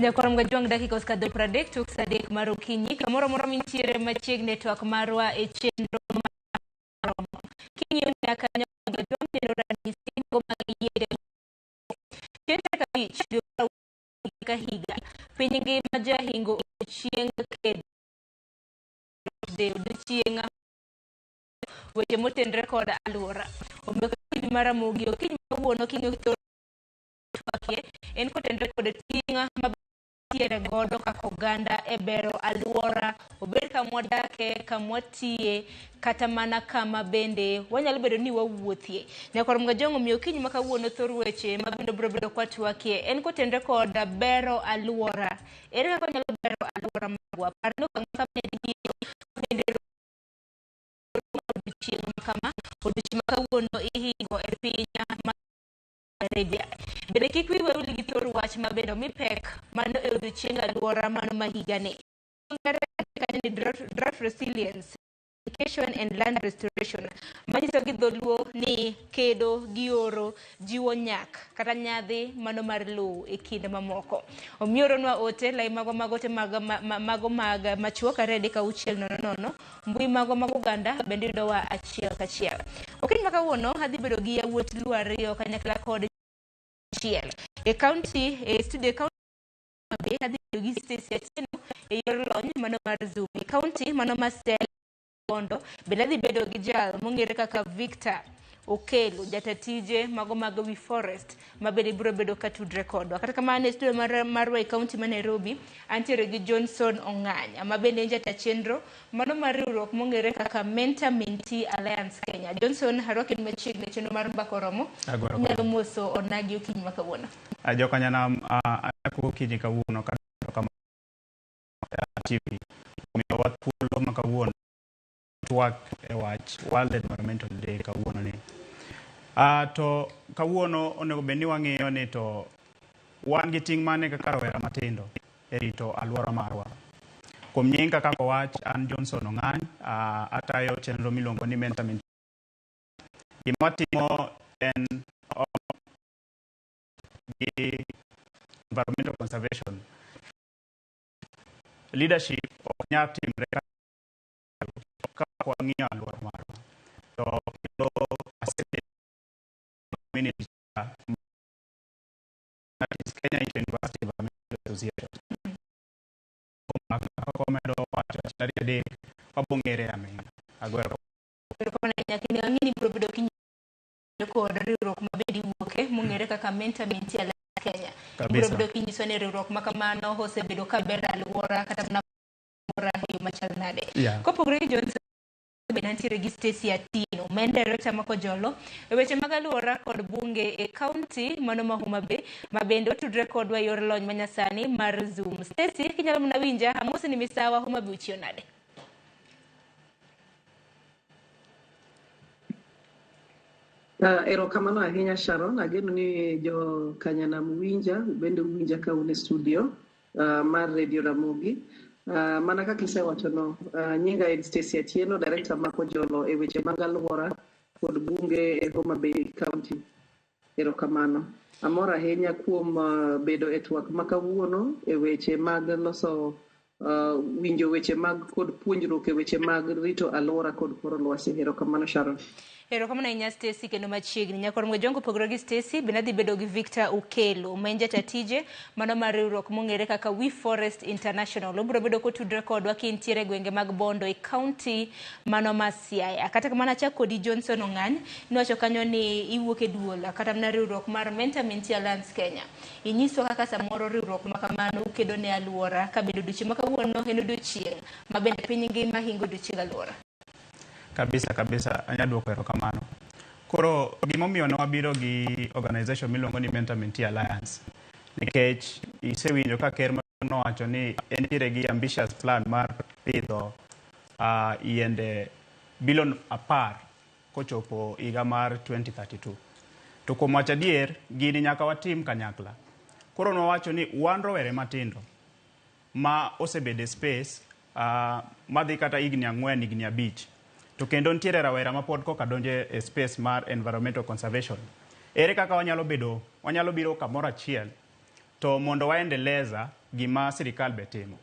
Nyakwar Mgajwang' dakika osekadho 30 tok sa 3 mar okinyi kamoro amora mintiere machiegni e twak marwa e chenro maromo. King'iyo nyaka Mgajwang' neno ranyisi mago mag yiende. Chieng' tarik 5 dwe mar auchiel ka higa, piny ngima jahingo odiochieng' kedo odiochieng' weche motenre kod alwora. Omiyo okinyi mar Ramogi okinyi mawuono king'iyo twakie en kotenre kod ting' ma tiere godo kaka oganda e bero alwora, obed kama wadake, kama watiye, kata mana kama bende wanyalo bedo ni wawuothie. Nyakwar Mgajong' omiyo okinyi ma kawuono thor weche ma bende biro bedo kwatwakie en kotenre kod bero alwora. Ere kaka wanyalo bero alwora magwa? Par ni okang' ma kama ne biro bende odiochieng' ma kama, odiochieng' ma kawuono ihingo e piny ma Arabia. Bende kik wiyi wil gi thor wach ma bende omi pek mano e odiochieng alwora mano ma higani. Kanyo ni drought resilience education and land restoration manyiso gi dholuo ni kedo gi oro jiwo nyak kata nyadhi mano mar lowo e kinde mamoko. Omiyo oronwa ote lai magwa mag ote mag mago mag machuok 2 3 6 0 0 mbui magwa mag oganda bende yudowa achiel kachiel. Okinyi ma kawuono adhi bedo gi yawuot Luo ariyo kanyakla kod achiel e kaunti e studio e kaunti be adhi bedo gi Stacy Atieno e yor lony mano mar Zoom e kaunti mano mar Stella Bondo bende adhi bedo gi jal mong'ere kaka Victor Okelo jata tije mago mag We Forest ma bende biro bedo ka tudre kodwa. Kata kamano e studio mar marwa e kaunti ma Nairobi antiere gi Johnson Ong'anya ma bende en jata chenro mano mar riwruok mong'ere kaka Mentor Mentee Alliance Kenya. Johnson, arwaki machiegni e chenro mar Mbaka Oromo. Inyalo moso onagi okinyi ma kawuono. Jokanyanam, achako okinyi kawuono ka TV omiyowa thuolo ma kawuono twak e wach World Environmental Day kawuono ni. To kawuono onego bed ni wang'iyo ni to wan gi ting' mane kaka rawera matindo e rito alwora marwa. Kuom nyinga kaka owach, an Johnson Ong'any, atayo chenro miluongo ni Mentor Mentee. Gima watimo en gi environmental conservation. Leadership ok nyal timre ka ok wang'iyo alwora marwa. To kendo asebedo community that is Kenya Inter-University Environmental Association. Komedo wacho tarik 3 wabong'ere aming'a. Agwero. Erokamano ahinya kendo ang'e ni ibiro bedo kinyiso kod riwruok ma bende iwuoke mong'ere kaka Mentor Mentee Alliance Kenya. Ibiro bedo kinyiso ni riwruok ma kamano osebedo ka bero alwora kata mana alwora e yo machal nade. Kopogore gi Johnson bende antiere gi Stacy Atieno ma en director ma Kojolo e weche mag alwora kod bunge e kaunti mano ma Homa Bay ma bende otudre kodwa e yor lony manyasani mar Zoom. Stacy, kinyalo mana winja, amosi ni misawa Homa Bay uchiew nade? Erokamano ahinya Sharon, ageno ni jo Kanyanam winja, bende uwinja ka un e studio mar Radio Ramogi. Mana kaka isewachono, nyinga en Stacy Atieno, director ma Kojolo e weche mag alwora kod bunge e Homa Bay County. Erokamano. Amor ahinya kuom bedo e twak ma kawuono e weche mag loso winjo weche mag kod puonjruok e weche mag rito alwora kod kor lwasi. Erokamano Sharon. Erokamano ahinya Stacy kendo machiegni. Nyakwar Mwajongo opogore gi Stacy, bende adhi bedo gi Victor Okelo ma en jata tije mano mar riwruok mong'ere kaka We Forest International. Obiro bedo kotudre kodwa kintiere e gwenge mag Bondo e kaunti mano ma Siaya. Kata kamano achak kodi Johnson Ong'any, niwacho kanyo ni iwuok e duol kata mana riwruok mar Mentor Mentee Alliance Kenya. Inyiswa kaka samoro riwruok ma kamano ukedo ne alwora ka bende odiochieng' ma kawuono en odiochieng' ma bende piny ngima hingo odiochieng alwora. Kabisa kabisa, anya duoko erokamano. Koro gimomiyo ne wabiro gi organization miluongo ni Mentor Mentee Alliance nikech isewinjo ka ker nowacho ni entiere gi ambitious plan mar pidho yiende bilion 10 kochopo higa mar 2032. To kuom wacho adier, gini nyaka watim kanyakla. Koro nwawacho ni wan rowere matindo ma osebedo e space madhi kata higni 4, higni 5. To kendo nitiere rawera ma pod koka donjo e space mar environmental conservation. Ere kaka wanyalo bedo, wanyalo biro kamoro achiel to mondo waendeleza gima sirikal be timo.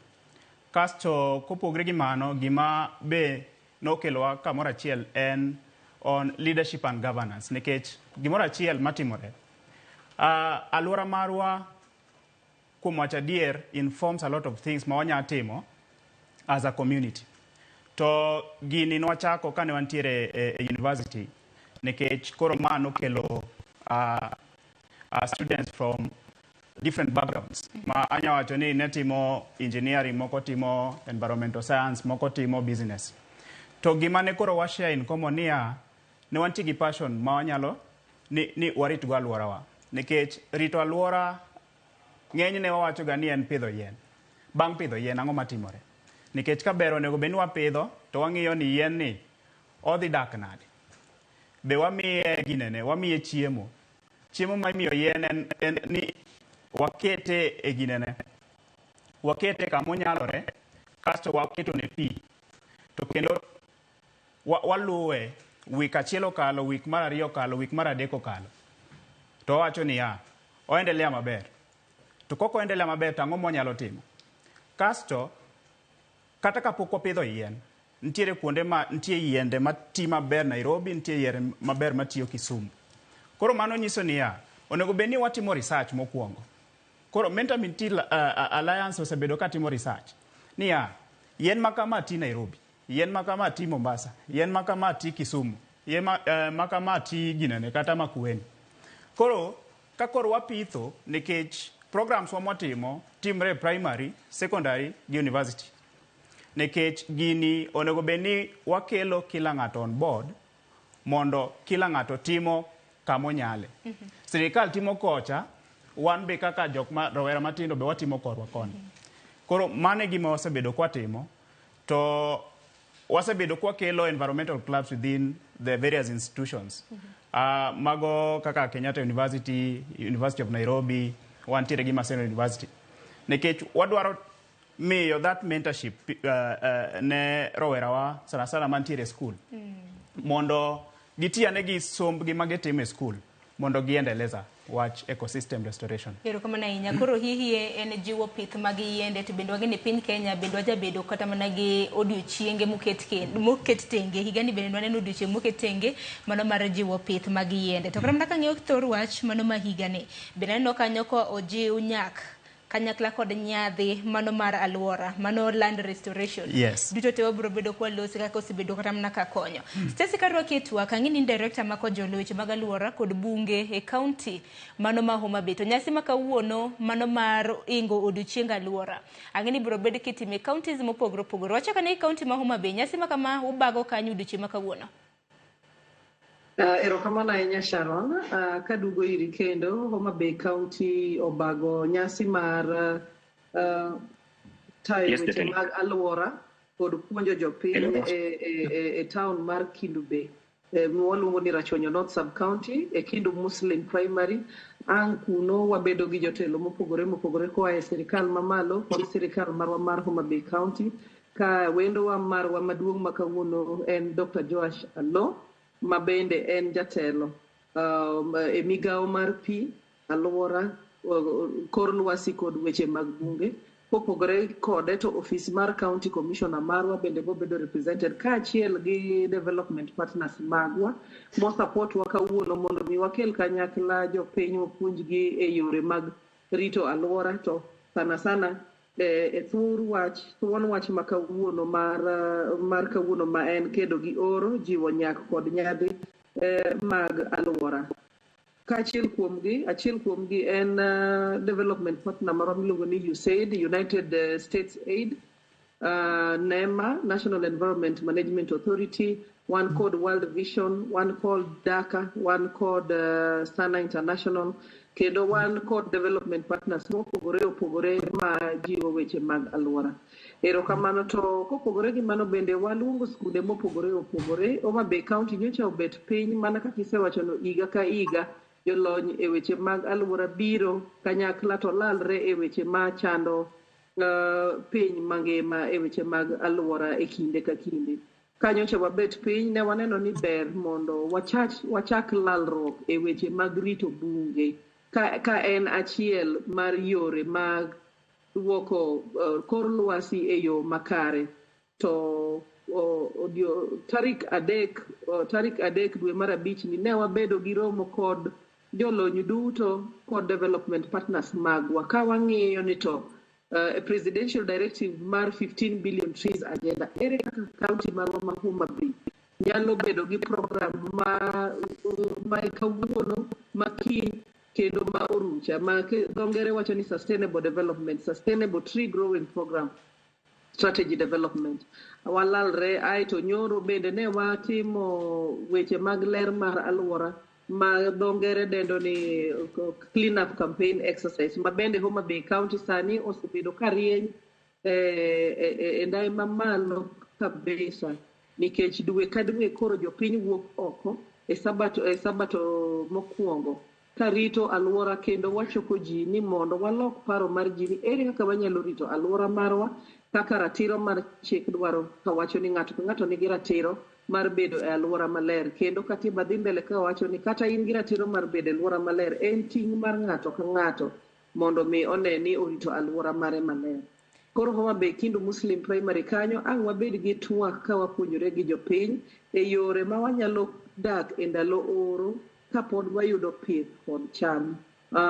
Kasto kopogre gi mano, gima be nokelowa kamoro achiel en on leadership and governance, nikech gimoro achiel matimore. Alwora marwa kuom wacho adier informs a lot of things ma wanya timo as a community. To gini nwachako kane wantiere e university, nikech koro ma nokelo students from different backgrounds. Ma anya wacho ni ne timo engineering, moko timo environmental science, moko timo business. To gima ne koro wa share in common niya, ne wantie gi passion ma wanyalo ni warit go alworawa. Nikech rito alwora ng'enyne wawacho ga ni en pidho yien. Bang' pidho yien ang'o matimore? Nikech ka ber onego bed ni wapidho to wang'iyo ni yien ni odhi dak nade. Be wamiye ginene, wamiye chiemo. Chiemo ma imiyo yien en ni wakete e ginene. Wakete kama onyalore, kasto waketo ne pi. To kendo waluwe, week achiel okalo, week mar ariyo okalo, week mar adek okalo. To wawacho niya, oendelea maber. To kok oendelea maber to ang'o mwanyalo timo? Kasto, kata kapok wapidho yien, nitiere kuonde ma nitie yiende mati maber Nairobi, nitie yiende maber matiyo Kisumu. Koro mano nyiso niya, onego bed ni watimo research mokwongo. Koro Mentor Mentee Alliance osebedo ka timo research. Niya, yien ma kama ti Nairobi, yien ma kama ti Mombasa, yien ma kama ti Kisumu, yien ma kama ti ginene kata Makueni. Koro, ka koro wapitho, nikech programs wa mwatimo timre primary, secondary gi university. Nikech gini onego bed ni wakelo kila ng'ato on board mondo kila ng'ato timo kamonyale. Sirikal timo kocha, wan be kaka jok ma rowera matindo be watimo korwa koni. Koro mano e gima wasebedo kwatimo, to wasebedo kwakelo environmental clubs within the various institutions. Mago kaka Kenyatta University, University of Nairobi, wantiere gi Maseno University. Nikech wadwaro miyo that mentorship ne rowerawa sana sana mantiere e school. Mondo giti ane gi sombgi ma gitimo e school mondo giendeleza wach ecosystem restoration. Erokamano ahinya. Koro hihie en jiwo pith mag yiende to bende wang'e ni piny Kenya bende wajabedo kata mana gi odiochienge moket tenge. Higani bende waneno odiochieng' moket tenge mano mar jiwo pith mag yiende. To kata mana kang'iyo thor wach mano ma higani, bende aneno kanyo ka ojiw nyak kanyakla kod nyadhi mano mar alwora, mano land restoration. Yes. Duto te wabiro bedo kwalosi kaka osebedo kata mana ka konyo. Stacy karwaki e twak, ang'e ni in director ma kojolo weche mag alwora kod bunge e county mano ma Homa Bay. To nyasi ma kawuono mano mar ingo odiochieng alwora. Ang'e ni biro bed kitime e counties mopogore opogore. Wachako ane county ma Homa Bay, nyasi ma kama ubago kanyo odiochieng' ma kawuono. Erokamano ahinya Sharon. Kaduogo iri kendo, Homa Bay County obago nyasi mar tayo Yes, weche Jatelo. mag alwora kod puonjo jopiny Hello. e town mar Kendu Bay waluongo ni Rachuonyo North Sub County e Kendu Muslim Primary. Ang' kuno wabedo gi jotelo mopogore mopogore koa e sirikal mamalo kod sirikal marwa mar Homa Bay County. Ka wendowa marwa maduong' ma kawuono en Dr. Joash Allo ma bende en jatelo e migawo mar pi, alwora, kor lwasi kod weche mag bunge. Kopogore kode to ofis mar county commissioner marwa bende bobedo represented kaachiel gi development partners magwa mosupport wa kawuono mondo mi wakel kanyakla jopiny wapuonjgi e yore mag rito alwora to sana sana e thur wach thuon wach ma kawuono mar kawuono ma en kedo gi oro, jiwo nyak kod nyadhi mag alwora. Kaachiel kuomgi, achiel kuomgi en development partner marwa miluongo ni USAID, United States Aid, NEMA, National Environment Management Authority, wan kod World Vision, wan kod DACA, wan kod Sana International, kendo wan kod development partners mopogore opogore ma jiwo weche mag alwora. Erokamano to kopogore gi mano bende waluongo skunde mopogore opogore. Homa Bay County nyocha obet piny mana kaka isewachono higa ka higa jolony e weche mag alwora biro kanyakla to lalre e weche machando piny mangima e weche mag alwora e kinde ka kinde. Kanyocha wabet piny ne waneno ni ber mondo wachak lalruok e weche mag rito bunge ka en achiel mar yore mag duoko kor lwasi e yo makare. To tarik 3 dwe mar 5 ni ne wabedo gi romo kod jolony duto kod development partners magwa ka wang'iyo ni to presidential directive mar 15 billion trees agenda, ere kaka county marwa ma Homa Bay nyalo bedo gi program ma kawuono, ma kiny kendo ma orucha, ma dho ngere wacho ni sustainable development, sustainable tree growing program strategy development. Walalre aeto nyoro bende ne watimo weche mag ler mar alwora ma dho ngere dendo ni clean up campaign exercise, ma bende Homa Bay County sani osebedo ka rieny e ndai mamalo kabisa, nikech dwe ka dwe koro jopiny wuok oko e sabato mokwongo karito alwora, kendo wachoko ji ni mondo walok paro mar ji ni ere kaka wanyalo rito alwora marwa kaka ratiro mar chik dwaro, kawacho ni ng'ato ka ng'ato nigi ratiro mar bedo e alwora maler, kendo katiba dhi mbele kawacho ni kata in gi ratiro mar bedo e alwora maler, en ting' mar ng'ato ka ng'ato mondo mi one ni orito alwora mare maler. Koro Homa Bay Kindu Muslim Primary kanyo ang' wabed gi twak ka wapuonjore gi jopiny e yore ma wanyalo dak e ndalo oro kapod wayudo pith kod cham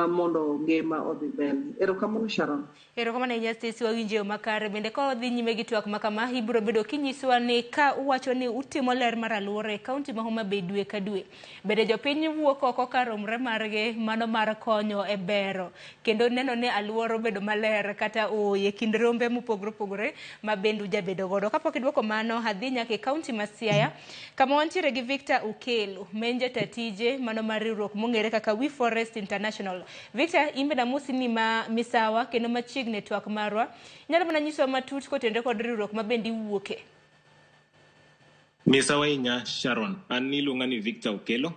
mondo ngima odhi mbele. Erokamano, Sharon. Erokamano ahinya, Stacy, wawinjo e yo makare. Bende ka wadhi nyime gi twak ma kama, ibiro bedo kinyisowa ni ka uwacho ni utimo ler mar alwora e kaunti ma Homa Bay dwe ka dwe. Bende jopiny wuok oko ka romre margi mano mar konyo e bero kendo neno ni alwora obedo maler kata ooyo e kind rombe mopogore opogore ma bende ujabedo godo. Kapok iduoko mano, adhi nyaka e kaunti ma Siaya kama wantiere gi Victor Okelo, ma en jata tije mano mar riwruok mong'ere kaka We Forest International. Victor, in bende amosi ni ma misawa kendo machiegni e twak marwa. Inyalo mana nyisowa matut kotenore kod riwruok ma bende iwuoke? Misawa ahinya, Sharon. An iluonga ni Victor Okelo.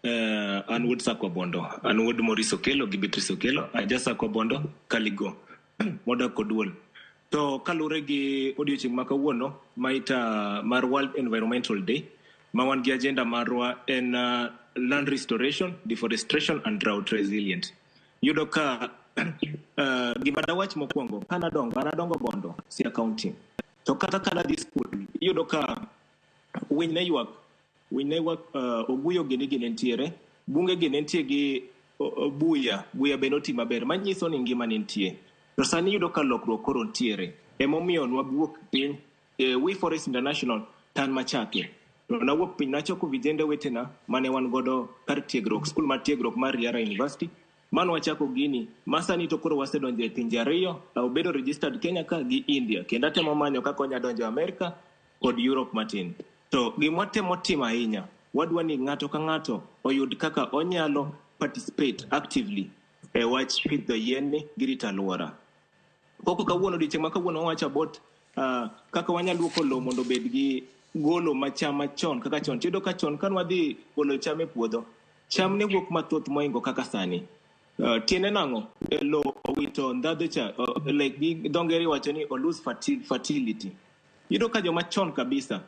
An wuod Sakwa Bondo. An wuod Maurice Okelo gi Beatrice Okelo. Aja Sakwa Bondo, Kaligo, modak Koduol. To kaluwore gi odiochieng' ma kawuono, maita mar World Environmental Day, ma wan gi agenda marwa en land restoration, deforestation and drought resilient. Yudo ka gima dawach mokwongo, kanadongo, an adongo Bondo, Siaya County. To kata kanadhi school, iyudo ka winy ne ywak, winy ne ywak, oguyo gini gi ne nitiere, bunge gi ne nitie gi buya, buya be noti maber, manyiso ni ngima ne nitie. To sani iyudo ka lokruok koro nitiere. Emomiyo nwawuok piny, We Forest International tan machake. To nawuok piny, nachoko vijende wetena mane wan godo kar tiegruok, skul mar tiegruok mar Riara University, manwachako gini, ma sani to koro wasedonjo e pinje ariyo, obedo registered Kenya ka gi India, kendo atemo manyo kaka wanya donjo Amerika kod Europe matin. To gima watemo timo ahinya, wadwa ni ng'ato ka ng'ato oyud kaka onyalo participate actively e wach pidho yien ni gi rito alwora. Koko kawuono, odiochieng' ma kawuono wawacho about kaka wanyalo luoko lowo mondo obed gi golo macham machon kaka chon. Tiyudo ka chon ka nwadhi golo cham e puodho, cham ne wuok mathoth mohingo kaka sani. Tiende nang'o? Lowo owito ndhadhu cha, like gi dho ngere iwacho ni o lose fertility. Iyudo ka joma chon kabisa,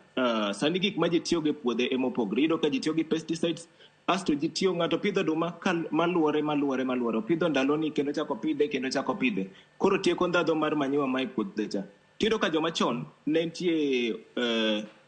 sani gik ma ji tiyogo e puodho emopogore. Iyudo ka ji tiyo gi pesticides, asto ji tiyo, ng'ato pidho oduma ka maluore maluore maluore. Opidho ndaloni kendo chako pidhe kendo chako pidhe. Koro tieko ndhadhu mar manyiwa ma e puodho cha. Tiyudo ka joma chon ne nitie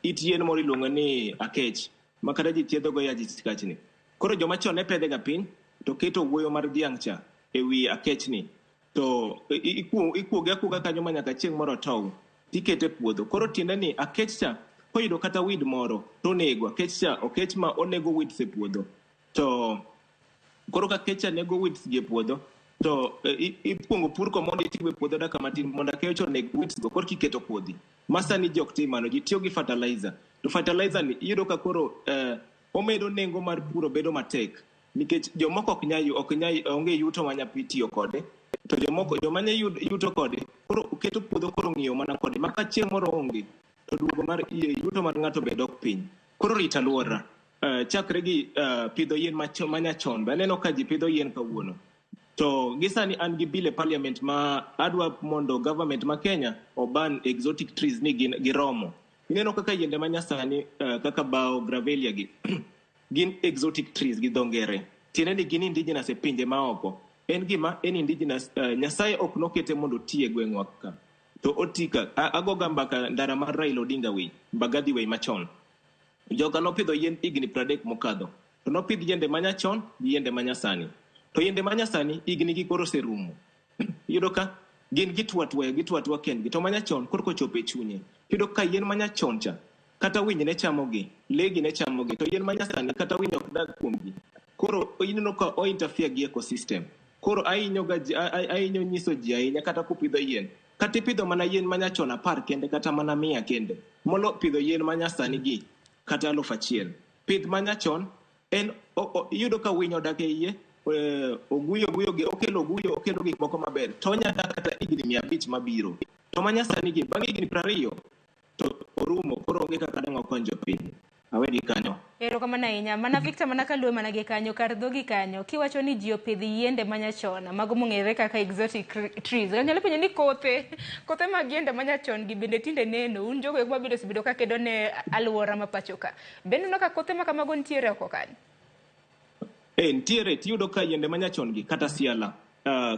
it yien moro iluongo ni akech ma kata ji thiedho go yach kachni. Koro joma chon ne pedhe ga piny to keto owuoyo mar dhiang' cha ewi akechni to ikuoge akuoga kanyo ma nyaka chieng' moro otow tikete e puodho. Koro tiende ni akech cha koyudo kata weed moro tonego akech cha, okech ma onego weeds e puodho. To koro ka akech cha nego weeds gi e puodho to ikuongo pur ko mondo itigo e puodho dakika matin mondo akech oneg weeds go korka iketo kodhi. Ma sani ji ok tim mano, ji tiyo gi fertilizer. To fertilizer ni iyudo ka koro omedo nengo mar puro bedo matek nikech jomoko ok nyal onge yuto manya tiyo kode, to jomoko joma nya yuto kode koro keto puodho koro ng'iyo mana kode ma ka chieng' moro onge to duogo mar yuto mar ng'ato be dok piny. Koro rito alwora chakre gi pidho yien manyachon be aneno ka ji pidho yien kawuono. To gi sani an gi bill e parliament ma adwa mondo government ma Kenya oban exotic trees ni gin giromo. Ineno kaka yiende ma nyasani kaka bao, gravelia gi gin exotic trees gi dho ngere. Tiende ni gin indigenous e pinje maoko. En gima en indigenous, Nyasaye ok nokete mondo oti e gweng'wa ka. To oti ka, agoga mbaka ndara mar Raila Odinga Way, Mbagathi Way machon. Joka nopidho yien higni 30 mokadho. To nopidh yiende manyachon gi yiende manyasani. To yiende manyasani higni gi koro oserumo. Iyudo ka gin gitwo atwoya, gitwo atwoa kendgi. To manyachon korka ochopo e chunye. Iyudo ka yien manyachon cha, kata winy ne chamogi, lee gi ne chamogi. To yien manyasani kata winy ok dag kuomgi. Koro ineno ka o interfere gi ecosystem. Koro ahinyo ga ji, ahinyo nyiso ji ahinya kata kupidho yien. Kata ipidho mana yien manyachon 10 kende kata mana 100 kende. Molo pidho yien manyasani gi kata 1000. Pidh manyachon en iyudo ka winy odak e iye, oguyo guyo gi, okelo oguyo, okelo gik moko maber. To onya dak kata higni 500 mabiro. To manyasani gi bang' higni 20 to orumo, koro onge kaka dang' okony jopiny. Awegi kanyo. Erokamano ahinya. Mana Victor, mana kaluwe mana gi kanyo, kar dhogi kanyo, kiwacho ni ji opidh yiende manyachon, mago mong'ere kaka exotic trees. Anyalo penjo ni kothe mag yiende manyachon gi bende tinde neno, un jogo eko mabende osebedo ka kedo ne alwora ma pacho ka. Bende uneno ka kothe ma kamago nitiere oko kanyo? Nitiere, tiyudo ka yiende manyachon gi kata siala.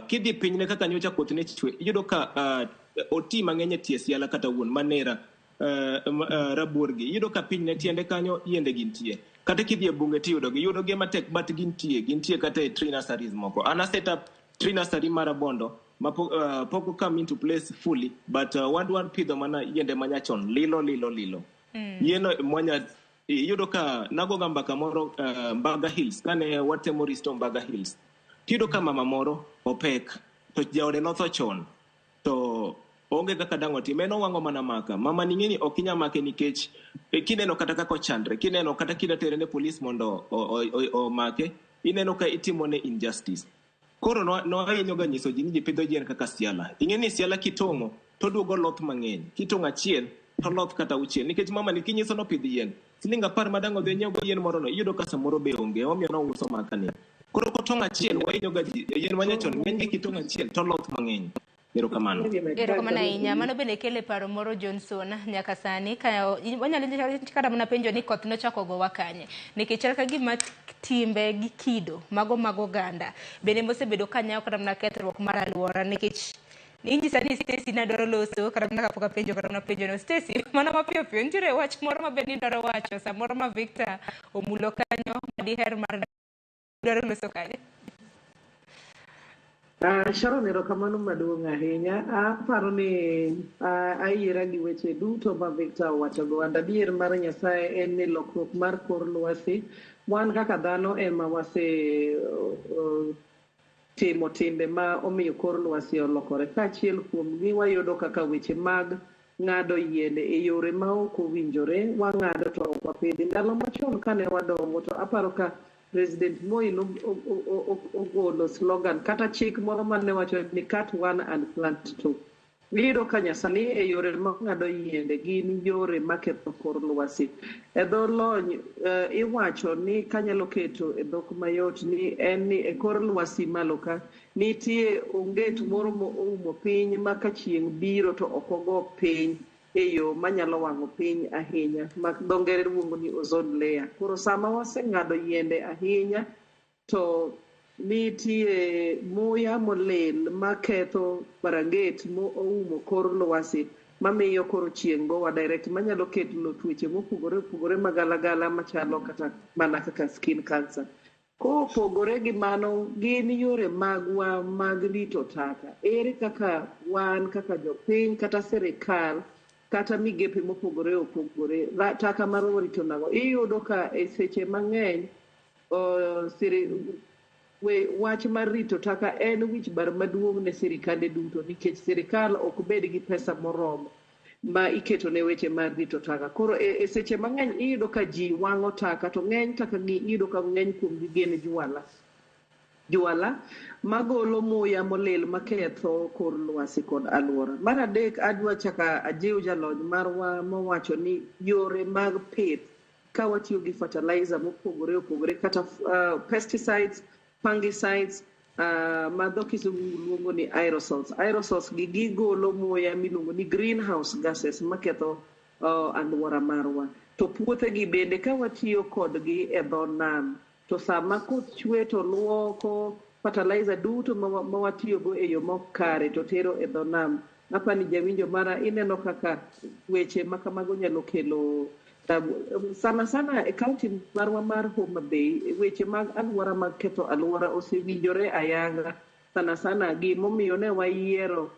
Kidhi piny ne kaka nyocha koth ne chwe, iyudo ka oti mang'eny e tie siala kata wuon manera, rabuor gi. Iyudo ka piny ne tiende kanyo yiende gi nitie. Kata kidhi e bunge tiyudo gi, iyudo gi matek but gintie, gintie kata e tree nurseries moko. An a set up tree nursery mar Abondo ma pok come into place fully, but wadwa pidho mana yiende manyachon, lilo lilo lilo. Yieno mwanya iyudo ka nagoga mbaka moro Mbaga Hills, kane watemo restore Mbaga Hills. Tiyudo ka mama moro opek, to jaode notho chon, to onge kaka dang' otim, en owang'o mana maka. Mama ni ng'eni ok inyal make nikech kineno kata kaka ochandre, kineno kata kida tere ne polis mondo omake, ineno ka itimo ne injustice. Koro no ahinyo ga nyiso ji ni ji pidho yien kaka siala. Ing'e ni siala kitong'o to duogo loth mang'eny. Kitong'o achiel to loth kata auchiel. Nikech mama ni kinyiso nopidh yien, siling 10 ma dang' odhi onyiew go yien moro no, iyudo ka samoro be onge, omiyo nouso maka ni. Koro kotong' achiel, wahinyo ga ji, yien manyachon ng'eny gi kitong'o achiel to loth mang'eny. Erokamano. Erokamano ahinya. Mano bende kele paro moro Johnson nyaka sani ka wanyalo kata mana penjo ni koth nochako gowa kanye. Nikech chal ka gima timbe gi kido mago mag oganda bende mosebedo ka nyawo kata mana kethruok mar alwora nikech inyisa ni Stacy nadwaro loso kata mana kapok apenjo kata mana penjo no Stacy mana mapiyo piyo nitiere wach moro ma bende idwaro wacho samoro ma Victor omulo kanyo ma diher mar dwaro loso kanyo. Sharon, erokamano maduong' ahinya. Aparo ni ayiera gi weche duto ma Victor owachogo. And adier mar Nyasaye en ni lokruok mar kor lwasi, wan kaka dhano ema wase timo timbe ma omiyo kor lwasi olokore. Kaachiel kuomgi wayudo kaka weche mag ng'ado yiende e yore ma ok owinjore, wang'ado to ok wapidhi. Ndalo machon kane wadongo to aparo ka President Moi ogolo slogan kata chik moro mane wacho ni cut one and plant two. Iyudo ka nyasani e yore mag ng'ado yiende gin yore maketho kor lwasi. E dho lony iwacho ni kanyalo keto e dhok mayot ni en ni e kor lwasi malo ka nitie onget moro moumo piny ma ka chieng' biro to ok ogo piny e yo manyalo wang'o piny ahinya ma dho ngere luongo ni ozone layer. Koro sama waseng'ado yiende ahinya to nitie muya molil maketho baranget moumo kor lwasi mamiyo koro chieng' gowa direct manyalo kelo tuoche mopogore opogore magalagala machalo kata mana kaka skin cancer. Kopogore gi mano, gin yore magwa mag rito taka. Ere kaka wan kaka jopiny kata sirikal kata migepe mopogore opogore taka marwa warito nang'o? Iyudo ka e seche mang'eny wach mar rito taka en wich bar maduong' ne sirikande duto nikech sirikal ok bed gi pesa moromo ma iketo ne weche mar rito taka. Koro e seche mang'eny iyudo ka ji wang'o taka to ng'eny taka gi iyudo ka ng'eny kuomgi gin jwala. Jwala magolo muya molil maketho kor lwasi kod alwora. Mar adek adwa chaka ajiw jalony marwa mowacho ni yore mag pith ka watiyo gi fertilizer mopogore opogore kata pesticides, fungicides, ma dho kisungu luongo ni aerosols. Aerosols gi gigolo muya miluongo ni greenhouse gases maketho Alwora marwa. To puothegi bende ka watiyo kodgi e dho nam, to sama koth chwe to luoko fertilizer duto ma watiyogo e yo mok kare to tero e dho nam. Apani jawinjo mara ineno kaka weche ma kamago nyalo kelo tabu. Sana sana e kaunti marwa mar Homa Bay, weche mag alwora mag ketho alwora osewinjore ayanga. Sana sana gimomiyo ne wayiero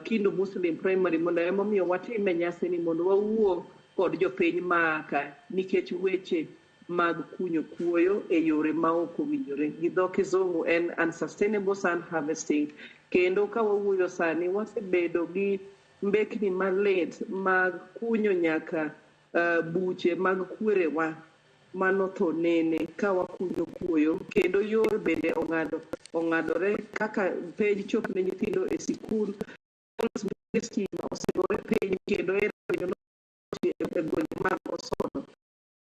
Kindu Muslim Primary mondo emomiyo watime nyasini mondo wawuo kod jopiny maka nikech weche mag kunyo kuoyo e yore ma ok owinjore. Gi dho kizungu en unsustainable sand harvesting. Kendo ka wawuoyo sani, wasebedo gi mbekni malit mag kunyo nyaka buche mag kwerewa manotho nene ka wakunyo kuoyo kendo yor bende ong'ado ong'adore kaka penj chop ne nyithindo e sikul stima osegore piny kendo e gwenge mag Osono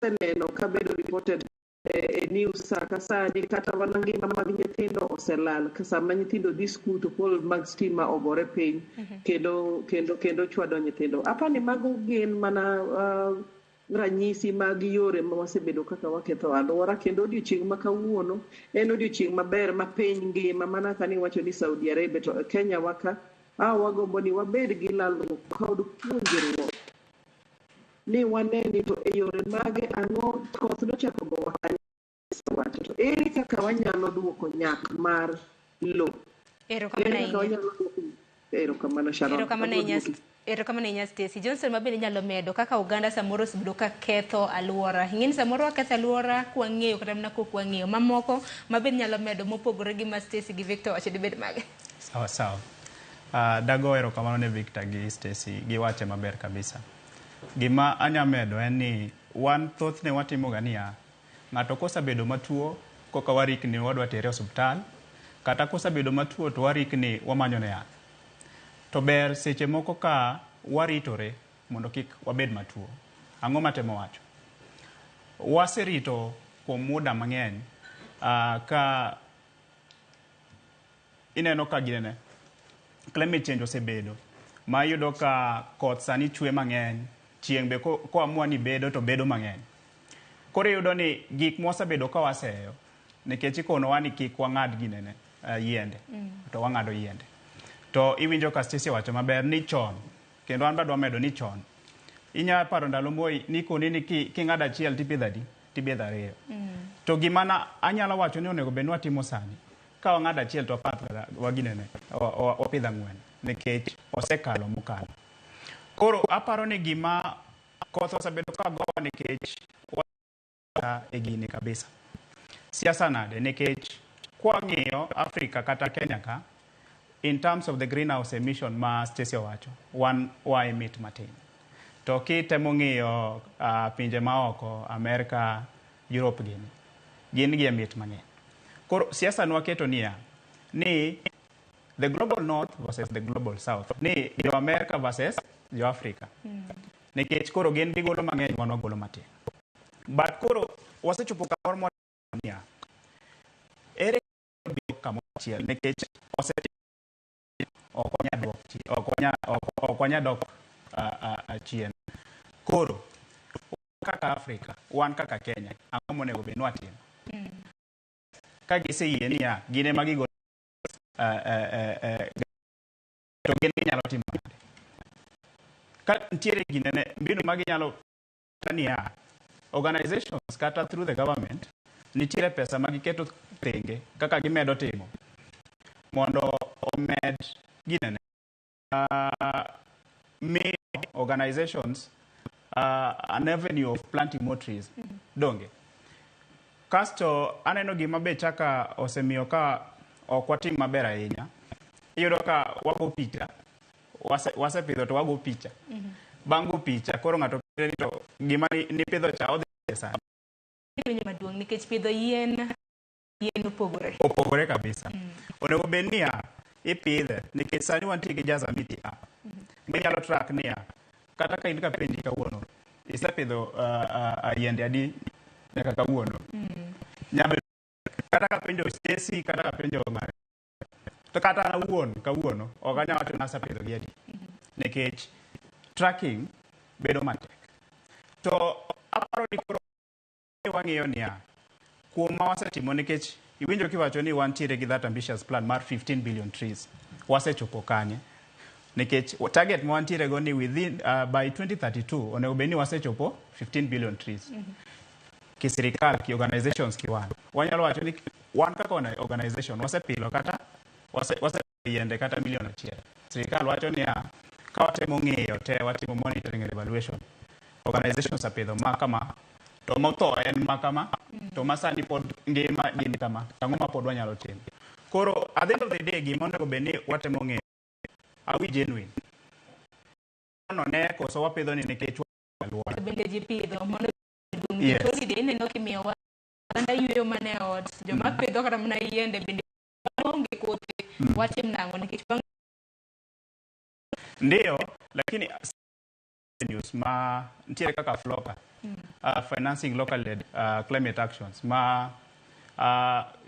oseneno ka bedo reported e news sa ka sani kata mana ngima mag nyithindo oselal ka sama nyithindo dhi skul to pol mag stima ogore piny kendo chwado nyithindo apani mago gin mana ranyisi mag yore ma wasebedo kaka waketho alwora kendo odiochieng' ma kawuono en odiochieng' maber ma piny ngima mana ka niwacho ni Saudi Arabia to Kenya waka a wagombo ni wabed gi lalruok kod puonjruok ni wane ni to e yore mage ang'o koth nochako gowa kanyo wacho to ere kaka wanyalo duoko nyak mar lo Erokamano ere kaka ahinya. wanyalo duoko erokamano Sharon. Erokamano Abiro ahinya. duoki. Erokamano ahinya Stacy. Johnson ma bende inyalo medo kaka oganda samoro osebedo ka ketho alwora. Ing'e ni samoro waketho alwora kwang'eyo kata mana kok wang'eyo. Mamoko ma bende nyalo medo mopogore gi ma Stacy gi Victor wacho dibed mage. Sawa sawa. Dago erokamano ne Victor gi Stacy giwache maber kabisa. Gima anya medo en ni wan thothne watimo ga niya, ng'ato kosebedo matuo koka warikni wadwa tere e osiptal, kata kosebedo matuo to warikni wamanyone yath. To ber seche moko ka waritore mondo kik wabed matuo. Ang'o matemo wacho? Waserito kuom muda mang'eny ka ineno ka ginene climate change osebedo ma iyudo ka koth sani chwe mang'eny chieng' be koamua ni bedo to bedo mang'eny koro iyudo ni gik mwasebedo ka waseyo nikech ikonowa ni kik wang'ad ginene yiende to wang'ado yiende to iwinjo ka Stacy owacho maber ni chon kendo an be adwa medo ni chon inya paro ndalo Moi nikoni ni king'ado achiel tipidho adi tipidho ariyo to gima na anyalo wacho ni onego bed ni watimo sani ka wang'ado achiel to waginene wapidho ang'wen nikech osekalo mokalo koro aparo ni gima koth osebedo ka gowa nikech wa e gini kabisa siasa nade nikech kwang'iyo Africa kata Kenya ka in terms of the greenhouse emission ma Stacy owacho wan wa emit matin to kitemo ng'iyo pinje maoko America Europe gini gin gi emit mang'eny koro siasa nwaketo niya ni the global north versus the global south ni jo America versus jo Africa nikech koro gin gigolo mang'eny wan wagolo matin but koro wasechopo kamoro mwa niya ere biro kamoro achiel nikech ose ok wanya dok ok wanya dok chien koro kaka Africa wan kaka Kenya ang'o monego bed ni watimo ka giseyie niya gin ema gigolo to gin ginyalo timo nade ka nitiere ginene mbinu ma ginyalo niya organizations kata through the government nitiere pesa ma giketo tenge kaka gimedo timo mondo omed ginene miyo organizations an avenue of planting more trees donge kasto aneno gima be chaka osemiyo ka ok watim maber ahinya iyudo ka wago picha wasepidho to wago picha bang' go picha koro ng'ato penjo ni to gima nipidho cha odhi sani Penjo maduong' nikech pidho yien yien opogore. Opogore kabisa. Onego bed niya ipidhe nikech sani wantie gi Jaza Miti app minyalo track niya kata ka in kapenji kawuono isepidho yiende adi nyaka kawuono Nyabedo kata kapenjo Stacy kata kapenjo ng'are to kata an awuon kawuono ok anyal wacho ni asepidho gi adi nikech tracking Bedo matek. To aparo ni koro wang'iyo niya, kuom ma wasetimo, nikech iwinjo kiwacho ni wantiere gi that ambitious plan mar 15 billion trees. Wasechopo kanye? Nikech target ma wantiere go ni within by 2032 onego bed ni wasechopo 15 billion trees. Ki sirikal, ki organizations, ki wan. Wanyalo wacho ni wan kaka organization wasepilo kata wase yiende kata milion 1. Sirikal wacho niya, ka watemo ng'iyo te, watimo monitoring and evaluation. Organizations apidho ma kama, to motho en ma kama, to ma sani pod ngima gin kama, ang'o ma pod wanyalo timo? Koro at the end of the day, gima onego bed ni watemo ng'eyo, are we genuine? No ne koso wapidho ni nikech alwora. To bende ji pidho mondo Yes. holiday ineno kimiyowa oganda yueyo mana e ot, joma pidho kata mana yiende bende onge kothe, watim nang'o nikech Ndiyo, lakini news ma nitiere kaka FLLoCA, Financing Local Led Climate Actions, ma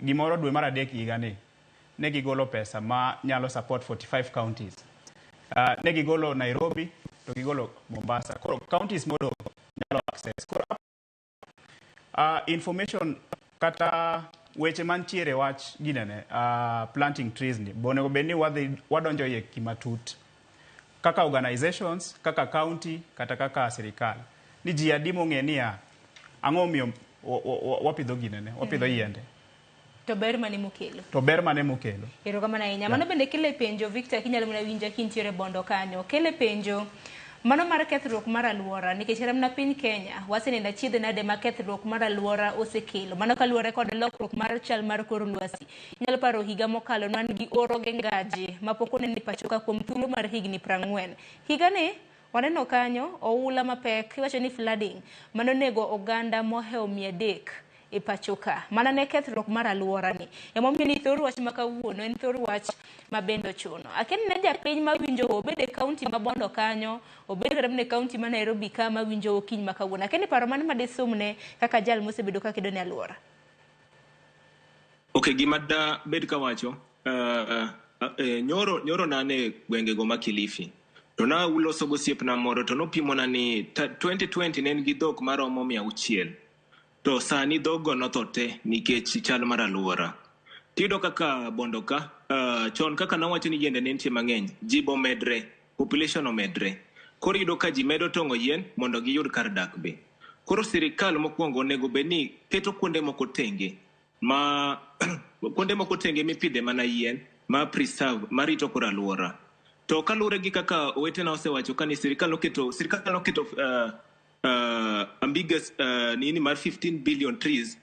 gimoro dwe mar adek higa ni ne gigolo pesa ma nyalo support 45 counties. Ne gigolo Nairobi to gigolo Mombasa. Koro counties modong' nyalo access. Koro information kata weche mantiere wach ginene planting trees ni bonego bed ni wadhi wadonjo iye kimatut kaka organizations, kaka county, kata kaka sirikal, ni ji adi mong'e niya ang'o momiyo wapidho ginene, wapidho yiende, to ber mane mokelo, to ber mane mokelo. Erokamano ahinya. Mano bende kele penjo, Victor, kinyalo mana winja kintiere Bondo kanyo. Kele penjo mano mar kethruok mar alwora, nikech kata mana piny Kenya waseneno achiedh nade ma kethruok mar alwora osekelo. Mano kaluwore kod lokruok mar chal mar kor lwasi. Inyalo paro higa mokalo ne wan gi oro gi ngaji mapok onene pacho ka kuom thuolo mar higni 40. Higani waneno kanyo oula mapek, iwacho ni flooding manonego oganda mohewo 300 e pacho ka. Mana ne kethruok mar alwora ni. Emomiyo ni thor wach ma kawuono en thor wach ma bende ochuno. Akia ni ne japiny mawinjo, obed e kaunti ma Bondo kanyo, obed kata mana e kaunti ma Nairobi ka mawinjo okinyi ma kawuono. Akia ni paro mane madisumne kaka jal mosebedo ka kedo ne alwora. Ok, gima da bed kawacho, nyoro nane gwengego ma Kilifi to nauloso gosiepna moro to nopimona ni 2020 ne en gi dhok maromo 600, to sani dhoggo notho te nikech chal mar alwora. Tiyudo kaka Bondo ka, chon kaka nawacho ni yiende ne nitie mang'eny, ji bomedre, population omedre. Koro iyudo ka ji medo tong'o yien mondo giyud kar dak be. Koro sirikal mokwongo onego bed ni keto kuonde moko tenge ma kuonde moko tenge mipidhe mana yien ma preserve, marito kor alwora. To kaluwore gi kaka owetena osewacho ka ni sirikal noketo ambiguous nini mar 15 billion trees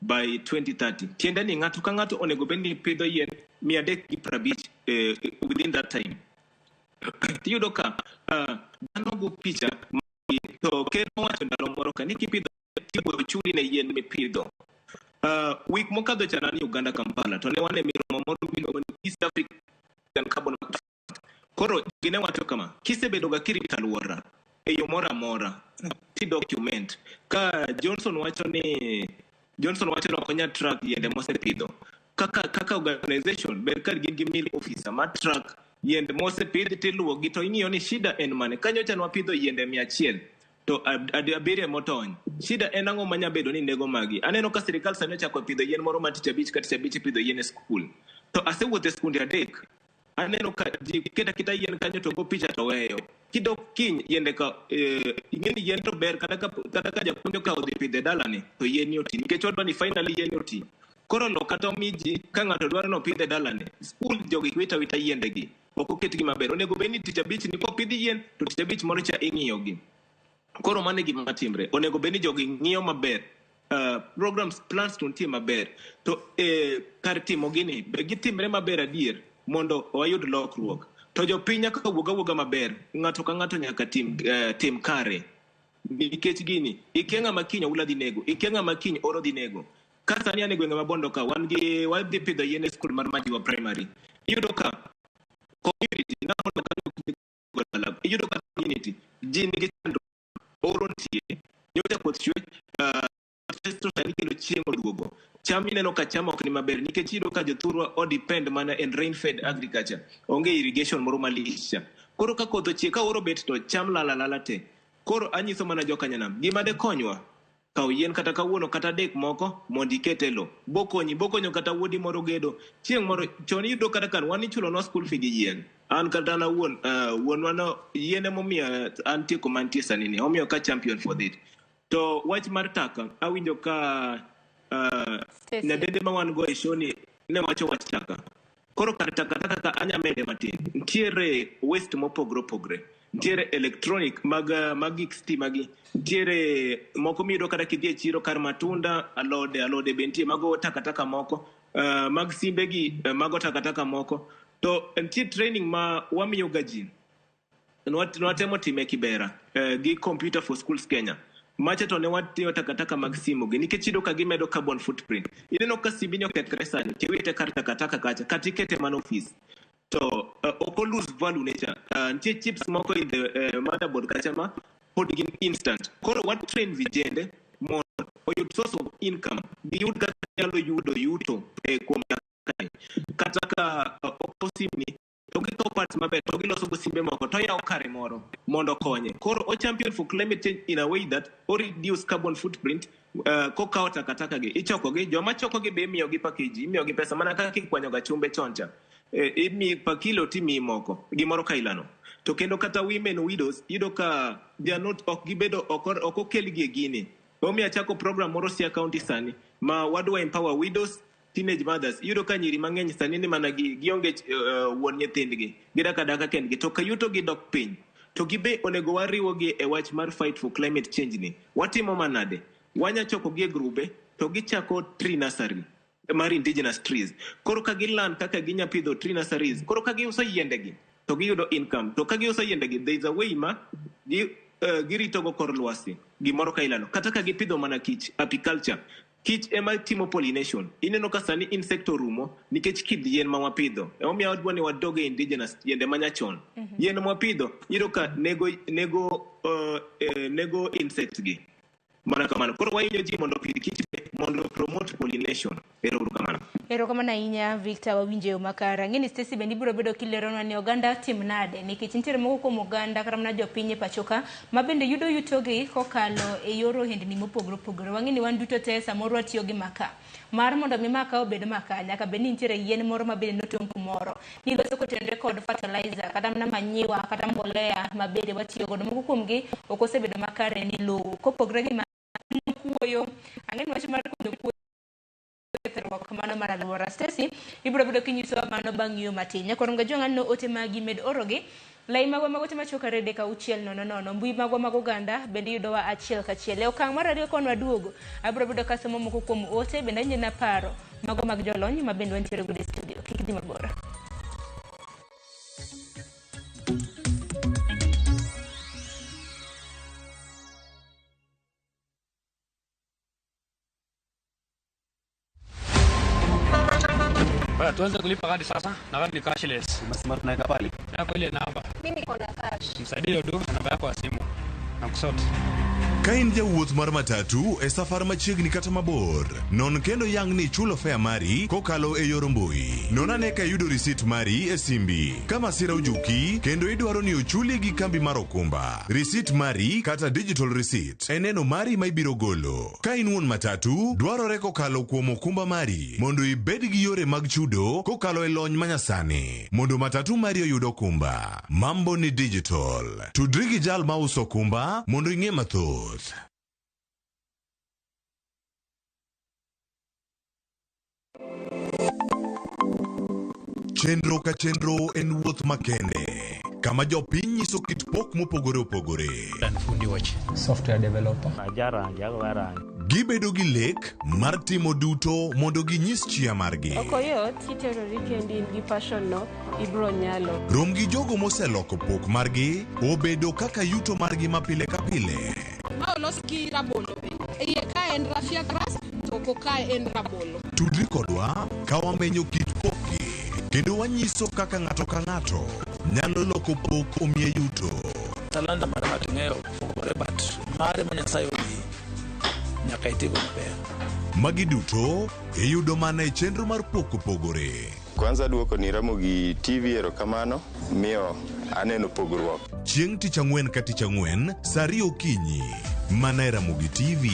by 2030, tiende ni ng'ato ka ng'ato onego bed ni pidho yien 350 within that time. Tiyudo ka dhano go picha to ker nowacho ndalo moro ka ni kipidho tibiro chuli ne yien mipidho. Week mokadho cha nani Uganda, Kampala, to ne wan e miromo moro miluongo ni East African Carbon Market. Koro gine wacho kama, kisebedo ga kirito alwora e yo moro amora ti document ka Johnson wacho ni ok onyal track yiende mosepidho. Kaka organization ber ka gin gi mill officer ma track yiende mosepidh tiluwogi to ing'iyo ni shida en mane. Ka nyocha nwapidho yiende 100 to 70 motony, shida en ang'o manya bedo ni nego magi? Aneno ka sirikal sani ochako pidho yien moro ma tich abich ka tich abich ipidho yien e skul, to asewuotho e skunde adek, aneno ka ji keto aketa yien kanyo to go picha to weyo. Kidok kiny, yiende ka ing'e ni yien to ber kata ka japuonj okawo dhi pidho e dalane to yien ni oti, nikech wadwa ni finally yien oti. Koro lo kata omi ji ka ng'ato dwaro ni opidh e dalane. Skul jogi wito awita yiendegi, ok oketgi maber. Onego bed ni tich abich ni kopidh yien to tich abich moro cha ing'iyogi. Koro mano e gima timre. Onego bed ni jogi ng'iyo maber programs, plans to nitie maber, to kar timo gini be gitimre maber adier mondo wayud lokruok. To jopiny nyaka wuog awuoga maber, ng'ato ka ng'ato nyaka tim kare, nikech gini ikia ng'ama kiny oula dhi nego, ikia ng'ama kiny oro dhi nego. Ka sani an e gwenge ma Bondo ka, wan gi wadhi pidho yien e skul mar Majiwa Primary. Iyudo ka community namondo kanyo, iyudo ka community ji nigi chandruok, oro nitie, nyocha koth chwe to sani kendo chieng' oduogo, cham ineno ka cham ok ni maber, nikech iyudo ka jothurwa o depend mana en rain fed agriculture, onge irrigation moro malich cha. Koro ka koth ochie, ka oro bet, to cham lal alala te. Koro anyiso mana jokanyanam gima de konywa, kaw yien kata kawuono kata adek moko mondo iket e lo, bokonyi, bokonyo kata wuodi moro gedo chieng' moro. Chon iyudo kata kan wan ichulonwa school fee gi yien. An kata an awuon, wuonwa no yien emomiyo antie kuma antie sani ni, omiyo ka champion for that. To wach mar taka, awinjo ka nyadende ma wan go e show ni ne wacho wach taka. Koro kar takataka ka anya mede matin, ntiere waste mopogore opogore, ntiere electronic mag gik stima gi, ntiere moko miyudo kata kidhi e chiro kar matunda, alode be nitie, mago takataka moko, mag simbe gi, mago takataka moko. To nitie training ma wamiyo ga ji. Nwatemo time Kibera gi Computer for Schools Kenya. Macha to ne watiyo takataka mag simu gi, nikech iyudo ka gimedo carbon footprint. Ineno ka simbi ni okethre sani, tiwite kar takataka kacha, kata ikete mana ofis, to ok o lose value ne cha. Nitie chips moko in the motherboard kacha ma pod gin instant. Koro wa train vijende mondo oyud source of income, giyud kaka ginyalo yudo yuto kuom takataka. Kata ka okaw simni to gikawo parts maber to giloso go simbe moko, to oyawo kare moro mondo okonye. Koro o champion for climate change in a way that o reduce carbon footprint. Kokawo takataka gi, ichoko gi, joma choko gi be imiyo gi package, imiyo gi pesa mana kaka ikwanyo ga chumbe chon cha. Imi pa kilo timiyi moko gimoro kailano. To kendo kata women, widows, iyudo ka they are not, ok gibedo, ok okelgi e gini. Omiyo achako program moro Siaya County sani ma wadwa empower widows, teenage mothers. Iyudo ka nyiri mang'eny sani ni mana gi gionge wuon nyithindgi, gidak adaka kendgi, to ka yuto gi dok piny, to gibe onego wariwogi e wach mar fight for climate change ni. Watimo manade? Wanya choko gi e grube to gichako tree nursery mar indigenous trees. Koro ka gilearn kaka ginya pidho tree nurseries, koro ka giuso yiendegi to giyudo income. To ka giuso yiendegi, there is a way ma giritogo kor lwasi gimoro ka ilano. Kata ka gipidho mana kich, apiculture, kich ema timo pollination. Ineno ka sani insect orumo nikech kit yien ma wapidho. Emomiyo wadwa ni wadog e indigenous yiende manyachon. Yien mwapidho iyudo ka nego insects gi mana kamano. Koro wahinyo ji mondo opidh kich mondo promote pollination. Ero uru kamano. Erokamano ahinya, Victor, wawinjo e yo makare. Ang'e ni Stacy bende ibiro bedo kileronwa ni oganda tim nade, nikech nitiere moko kuom oganda kata mana jopiny e pacho ka ma bende yudo yutogi kokalo e yor ohendni mopogore opogore. Wang'e ni wan duto te samoro watiyo gi maka. Mar mondo mi maka obed maka, nyaka bed ni nitiere yien moro ma bende notong' kumoro. Niloso kotenore kod fertilizer, kata mana manyiwa, kata mbolea ma bende watiyo godo. Moko kuomgi ok osebedo makare ni lowo. Kopogore gi kuoyo, ang'e ni wach mar kunyo kuoyo kethruok mano mar alwora. Stacy, ibiro bedo kinyisowa mano bang' ng'iyo matin. Nyakoronga jong'anno ote magi med orogi. Lai magwa mag ote machuok 3 3 6 0 0. Mbui magwa mag oganda bende yudowa achiel kachiel. E okang' mar ariyo kon waduogo, abiro bedo kasomo moko kuom ote bende anyina paro mago mag jolony ma bende wantiere godo e studio. Kik dhi mabor. Baya, tuanze kulipa kadi sasa na kadi ni cashless. Umesema tunaweka pale. Yako ile namba. Mimi niko na cash. Msaidie tu na namba yako ya simu. Na kusort. Ka in jawuoth mar matatu e safar machiegni kata mabor, non kendo yang ni ichulo fare mari kokalo e yor mbui. Non ane ka iyudo risit mari e simbi. Ka masira ojuki kendo idwaro ni ochuli gi kambi mar okumba, risit mari kata digital receipt en neno mari ma ibiro golo. Ka in wuon matatu, dwarore kokalo kuom okumba mari mondo ibed gi yore mag chudo kokalo e lony manyasani mondo matatu mari oyud okumba. Mambo ni digital. Tudri gi jal mauso okumba mondo ing'e mathoth. Chenro ka chenro en wuoth makende kama jopiny nyiso kit pok mopogore opogore. Fundi wach. Software developer. Gibedo gi lek mar timo duto mondo ginyis chia margi. Ok oyot kiterori kendi in gi passion no, ibro nyalo. Rom gi jogo moseloko pok margi obedo kaka yuto margi ma pile ka pile. Ma olos gi rabolo. Iye ka en raffia grass to oko ka en rabolo. Tudri kodwa ka wamenyo kit pokgi kendo wanyiso kaka ng'ato ka ng'ato nyalo loko pok omiye yuto. Talanta mar ng'ato ing'eyo opogore, but mare ma Nyasaye omiyi nyaka itigo maber. Magi duto iyudo mana e chenro mar pok opogore. Kwanza duoko ni Ramogi TV erokamano miyo Aneno pogruok. Chieng' tich ang'wen ka tich ang'wen, sa 2 okinyi, mana e Ramogi TV.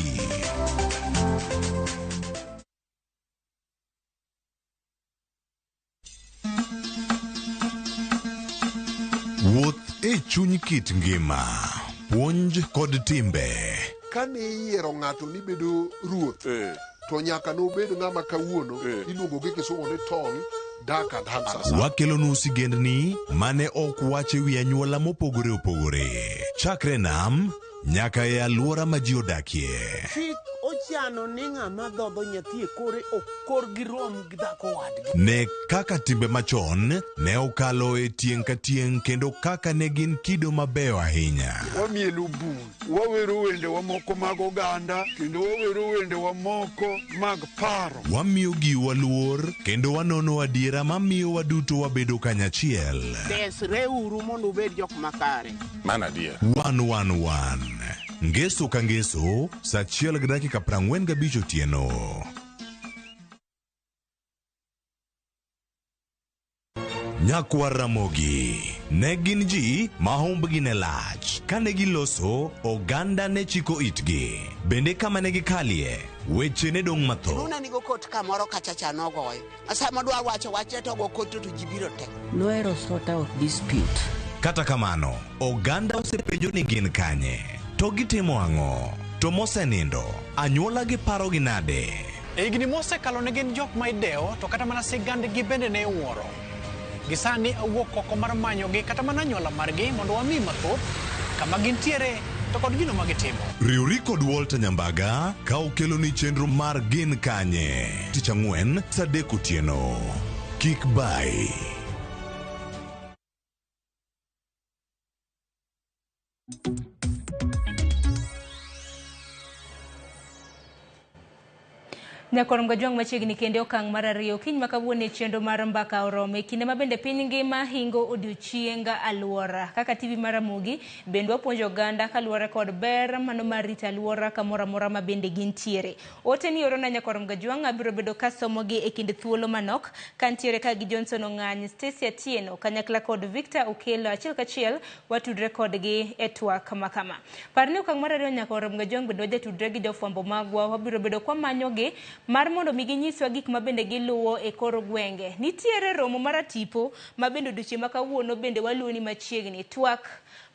Wuoth e chuny kit ngima, puonj kod timbe. Kane iyiero ng'ato ni bedo ruoth, to nyaka nobed ng'ama kawuono iluongo gi kisungu ni tall, dark and handsome. Wakelonu sigendni mane ok wach e wi anyuola mopogore opogore. Chakre nam nyaka e alwora ma ji odakie. Chik ochano ni ng'ama dhodho nyathi e kore ok korgi rom gi dhako wadgi. Ne kaka timbe machon ne okalo e tieng' ka tieng' kendo kaka ne gin kido mabeyo ahinya. Wamielo bul, wawero wendewa moko mag oganda, kendo wawero wendewa moko mag paro. Wamiyo giwa luor kendo wanono adiera mamiyo waduto wabedo kanyachiel. Desreuru mondo ubed jok makare. Mano adier. 111 Ngeso ka ngeso, sa 1:45 otieno. Nyakwar Ramogi ne gin ji ma humbgi ne lach. Kane giloso, oganda ne chiko itgi. Bende kama ne gikalie, weche ne dong' mathoth. Luna nigo kot kamoro kacha cha nogoyo. Sama dwa wacho wachne to go kot to ji biro te. Nohero sort out dispute. Kata kamano, oganda osepenjo ni gin kanye, to gitimo ang'o, to mosenindo, anyuola gi parogi nade? E higni mosekalo ne gin jok ma idewo to kata mana sigandgi bende ne iwuoro. Gi sani awuok oko mar manyogi kata mana anyuola margi mondo wami mathoth kama gintiere to kod gino ma gitimo. Riwri kod Walter Nyambaga ka okeloni chenro mar Gin Kanye tich ang'wen sa 3 otieno. Kik bai. Nyakorom Gajwang' machiegni kende okang' mar ariyo kiny ma kawuono e chenro mar mbaka orome kinde ma bende piny ngima hingo odiochieng alwora. Kaka TV mar Ramogi bende wapuonjo oganda kaluwore kod ber mano mar rito alwora kamoro amora ma bende gintiere. Ote ni orona Nyakorom Gajwang' abiro bedo kasomogi e kind thuolo manok kantiere ka gi Johnson Ong'any, Stacy Atieno kanyakla kod Victor Okello achiel kachiel watudre kodgi e twak makama. Par ni okang' mar ariyo Nyakorom Gajwang' bende wajatudre gi jofwambo magwa wabiro bedo kwamanyogi mar mondo mi ginyiswa gik ma bende giluwo e kor gwenge. Nitiere romo mar atipo ma bende odiochieng' ma kawuono bende waluwo ni machiegni. Twak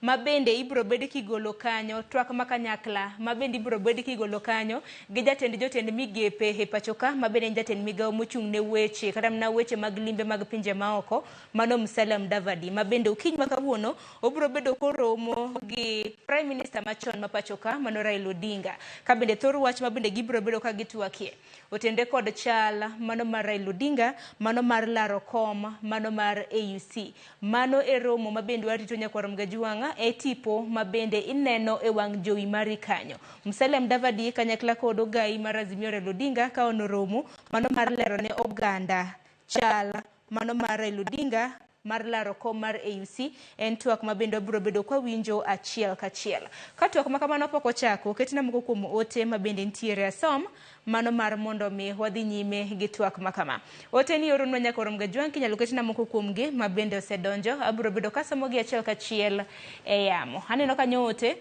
ma bende ibiro bed kigolo kanyo, twak ma kanyakla ma bende ibiro bed kigolo kanyo gi jatend jotend migepe e pacho ka ma bende en jatend migawo mochung' ne weche kata mana weche mag limbe mag pinje maoko mano Musalia Mudavadi ma bende okinyi ma kawuono obiro bedo koromo gi Prime Minister machon ma pacho ka mano Raila Odinga. Ka bende thor wach ma bende gibiro bedo ka gitwakie otende kod chal mano mar Raila Odinga, mano mar laro kom, mano mar AUC. Mano e romo ma bende warito Nyakwar Mgajwang'a e tipo ma bende ineno e wang' jowi mari kanyo. Musalia Mudavadi kanyakla kod ogai mar Azimio Raila Odinga ka onoromo mano mar lero ne oganda chal mano mar Raila Odinga mar laro kom mar AUC en twak ma bende wabiro bedo kwa winjo achiel kachiel. Ka twak ma kamano pok ochako, ketna moko kuom ote ma bende nitiere asom mano mar mondo mi wadhi nyime gi twak ma kama. Ote ni oronwa Nyakorom Gajwang' kinyalo ketna moko kuomgi ma bende osedonjo, abiro bedo kasomogi achiel kachiel e yamo. Aneno kanyo ote.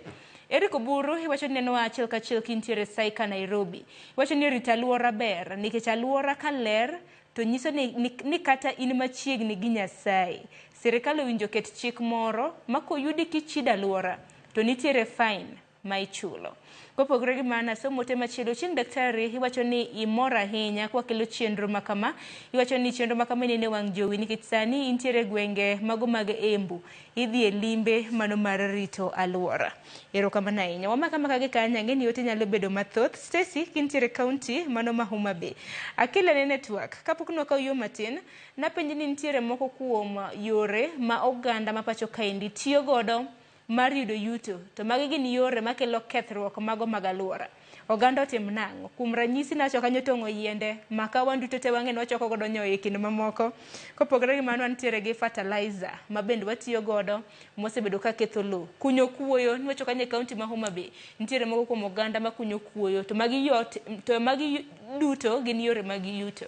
Eric Oburu iwacho ni neno achiel kachiel kintiere Saika Nairobi. Iwacho ni rito alwora ber nikech alwora ka ler to nyiso ni kata in machiegni gi Nyasaye. Sirikal owinjo ket chik moro ma koyudi kichido alwora to nitiere fine ma ichulo. Kopogore gi mano, asomo ote machielo. Chieng' daktari iwacho ni imor ahinya kwakelo chenro ma kama. Iwacho ni chenro ma kama inene wang' jowi nikech sani intiere gwenge mago mag Embu. Idhi e limbe mano mar rito alwora. Erokamano ahinya. Wamaka maka gi kanyo, ang'e ni ote nyalo bedo mathoth. Stacy, kintiere kaunti mano ma Homa Bay. Akelo ne network. Kapok nwakawo yo matin, napenji ni nitiere moko kuom yore ma oganda ma pacho kaendi tiyo godo mar yudo yuto, to magi gin yore makelo kethruok mago mag alwora. Oganda otim nang'o? Kuom ranyisi nacho kanyo tong'o yiende, maka wan duto te wang'e ni wachoko godo nyoyo e kind mamoko. Kopogore gi mano wantiere gi fertilizer ma bende watiyo godo mosebedo ka ketho lowo. Kunyo kuoyo, niwacho kanyo e kaunti ma Homa Bay, nitiere moko kuom oganda ma kunyo kuoyo, to magi yot, to magi duto gin yore mag yuto.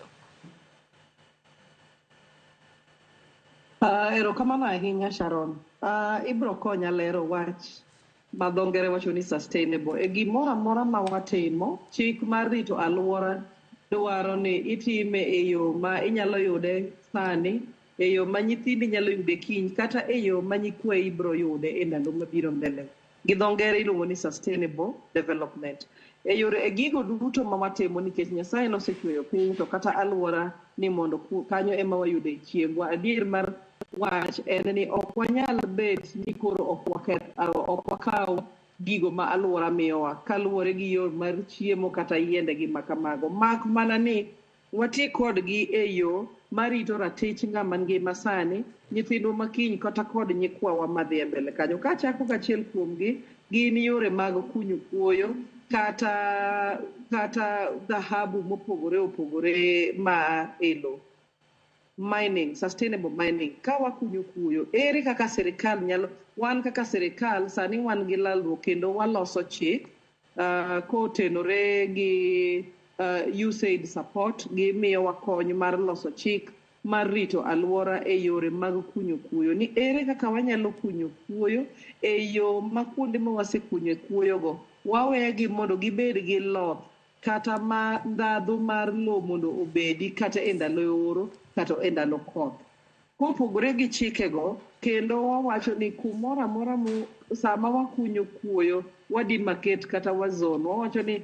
Erokamano ahinya Sharon. Ibro konya lero wach ma dho ngere wacho ni sustainable. E gimoro amora ma watimo, chik mar rito alwora dwaro ni itime e yo ma inyalo yude sani, e yo ma nyithindi nyalo yude kiny, kata e yo ma nyikwayi biro yude e ndalo mabiro mbele. Gi dho ngere iluongo ni sustainable development. E yore e gigo duto ma watimo nikech Nyasaye nosechweyo piny to kata alwora ni mondo kanyo ema wayude chiembwa. Adier mar wach en ni ok wanyal bet ni koro ok waketh, ok wakaw gigo ma alwora miyowa kaluwore gi yo mar chiemo kata yiende gi makamago. Mak mana ni wati kodgi e yo marito ratich ng'ama ngima sani, nyithindwa makiny kata kod nyikwawa madhi e mbele kanyo. Kachako gachiel kuomgi gin yore mag kunyo kuoyo kata dhahabu mopogore opogore ma e lowo. Mining, sustainable mining. Ka wakunyo kuoyo, ere kaka sirikal nyalo, wan kaka sirikal sani wan gi lalruok kendo waloso chik kotenore gi USAID support, gimiyowa kony mar loso chik mar rito alwora e yore mag kunyo kuoyo. Ni ere kaka wanyalo kunyo kuoyo e yo ma kuonde ma wasekunyo kuoyogo, wawegi mondo gibed gi loth kata ma ndhadhu mar lowo mondo obedi kata e ndalo oro kata e ndalo koth. Kopogore gi chikego, kendo wawacho ni kumoro amora sama wakunyo kuoyo, wadimarcate kata wazone. Wawacho ni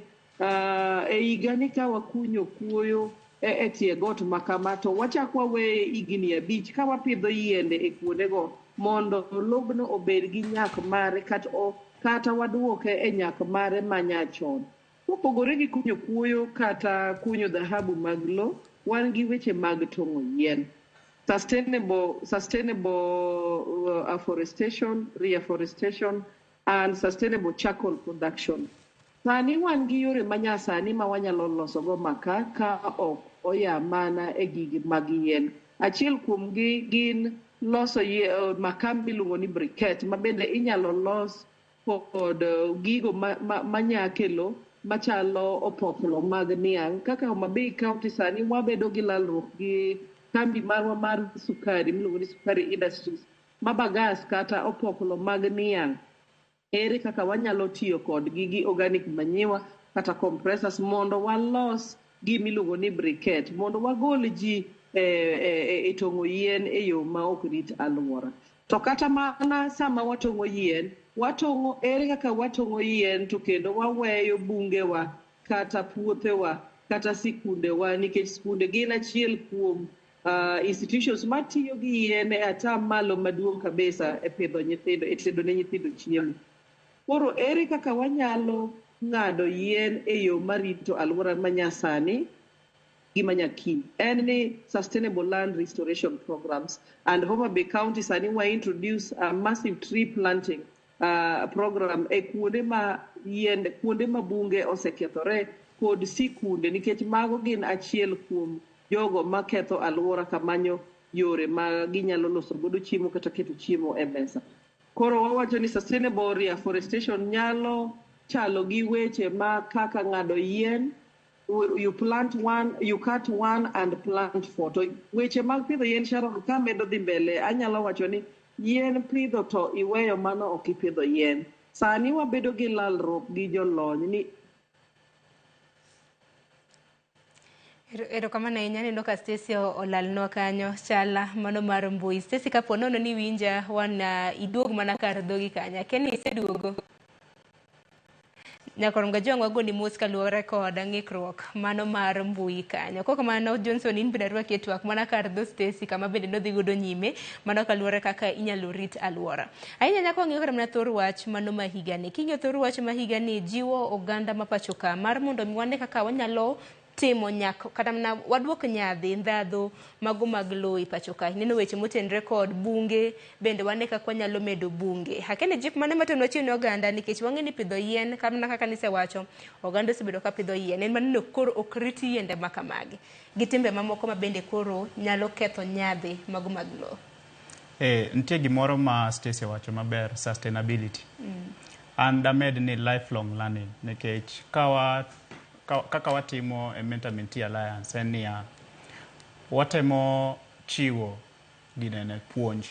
e higani ka wakunyo kuoyo e tie got makama to wachak waweye higni 5 ka wapidho yiende e kuondego mondo lobno obed gi nyak mare kata waduoke e nyak mare manyachon. Kopogore gi kunyo kuoyo kata kunyo dhahabu mag lowo, wan gi weche mag tong'o yien. Sustainable afforestation, reforestation, and sustainable charcoal production. Sani wan gi yore manyasani ma wanyalo losogo makaa ka ok oya mana e gige mag yien. Achiel kuomgi gin loso makaa miluongo ni briquette ma bende inyalo los kod gigo manyak e lowo machalo opoklo mag niang'. Kaka Homa Bay County sani wabedo gi lalruok gi kambi marwa mar sukari miluongo ni Sukari Industries ma bagas kata opoklo mag niang'. Ere kaka wanyalo tiyo kodgi gi organic manure kata compressors mondo walos gimiluongo ni briquette mondo wagol ji e tong'o yien e yo ma ok rit alwora. To kata mana sama watong'o yien, watong'o ere kaka watong'o yien to kendo waweyo bungewa kata puothewa kata sikundewa nikech sikunde gin achiel kuom institutions matiyo gi yien e atamalo maduong' kabisa e pidho nyithindo, e tedo ne nyithindo chiemo. Koro ere kaka wanyalo ng'ado yien e yo marito alwora manyasani gi manyakiny? En ni sustainable land restoration programs. And Homa Bay County sani wa introduce a massive tree planting program e kuonde ma yiende, kuonde ma bunge osekethore kod sikunde nikech mago gin achiel kuom jogo maketho alwora kamanyo yore ma ginyalo loso godo chiemo kata keto chiemo e mesa. Koro wawacho ni sustainable reforestation nyalo chalo gi weche ma kaka ng'ado yien, you plant one, you cut one and plant four. To weche mag pidho yien Sharon ka medo dhi mbele, anyalo wacho ni yien pidho to iweyo mano ok ipidho yien. Sani wabedo gi lalruok gi jolony ni Erokamano ahinya, aneno ka Stacy olalnwa kanyo, chala mano mar mbui. Stacy, kapo nono ni winja, wan iduog mana kar dhogi kanyo. Akia ni iseduogo. Nyakor Mgajwang' wagoni mos kaluwore kod ng'ikruok mano mar mbui kanyo. Kok kamano Johnson in bende arwaki e twak mana kar dho Stacy kama bende nodhi godo nyime mano kaluwore kaka inyalo rit alwora. Ahinya nyaka wang'iyo kata mana thor wach mano ma higani. King'iyo thor wach ma higani jiwo oganda ma pacho ka mar mondo mi wane kaka wanyalo timo nyak kata mana waduok nyadhi ndhadhu mago mag lowo e pacho ka. Ineno weche motenre kod bunge bende wane kaka wanyalo medo bunge. Akene jip mane matin wachiw ne oganda nikech wang'e ni pidho yien kamna kaka nisewacho oganda osebedo ka pidho yien en mana ni koro ok rit yiende ma kamagi gi timbe mamoko ma bende koro nyalo ketho nyadhi mago mag lowo. Nitie gimoro ma Stacy owacho maber, sustainability. An damed ni lifelong learning nikech kaka watimo e Mentor Mentee Alliance en niya, watemo chiwo ginene puonj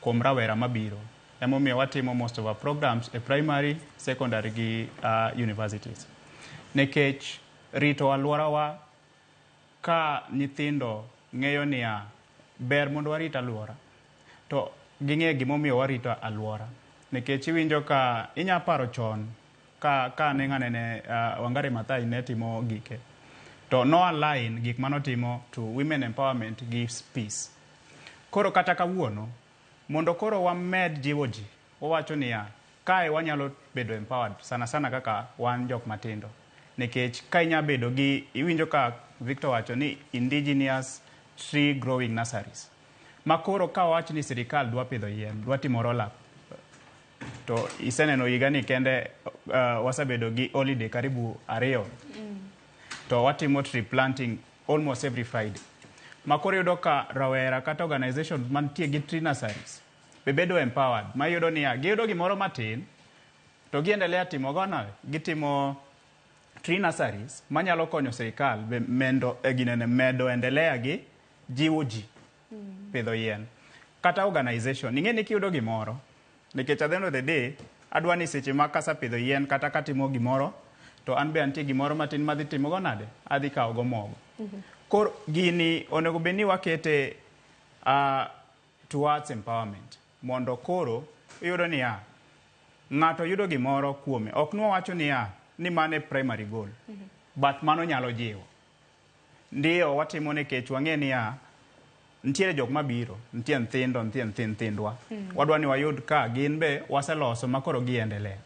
kuom rawera mabiro. Emomiyo watimo most of our programs e primary, secondary gi universities. Nikech rito alworawa ka nyithindo ng'eyo niya ber mondo warit alwora to ging'e gimomiyo warito alwora nikech iwinjo ka inya paro chon ka ne ng'ane Wangari Maathai ne timo gike to no align gik manotimo to women empowerment gi peace. Koro kata kawuono mondo koro wamed jiwo ji wawacho niya kae wanyalo bedo empowered sana sana kaka wan jok matindo nikech ka inya bedo gi iwinjo ka Victor wacho ni indigenous tree growing nurseries ma koro ka wawach ni sirikal dwa pidho yien dwa timo roll up to iseneno higa ni kende wasebedo gi holiday karibu 2 to watimo tree planting almost every Friday ma koro iyudo ka rawera kata organization mantie gi tree nurseries be bedo empowered ma iyudo niya giyudo gimoro matin to giendelea timo go nade gitimo tree nurseries manyalo konyo sirikal be mendo ginene medo endelea gi jiwo ji pidho yien kata organization ing'e ni kiyudo gimoro nikech at the end of the day adwa ni seche ma kasepidho yien kata katimo gimoro to an be antie gimoro matin madhi timo go nade adhi kawo go mogo. Koro gini onego bed ni wakete towards empowerment mondo koro iyudo niya ng'ato yudo gimoro kuome ok nwawacho niya ni mano e primary goal but mano nyalo jiwo ndiyo watimo nikech wang'e niya nitiere jok mabiro nitie nyithindo nitie nyithindwa wadwa ni wayud ka gin be waseloso ma koro giendelea.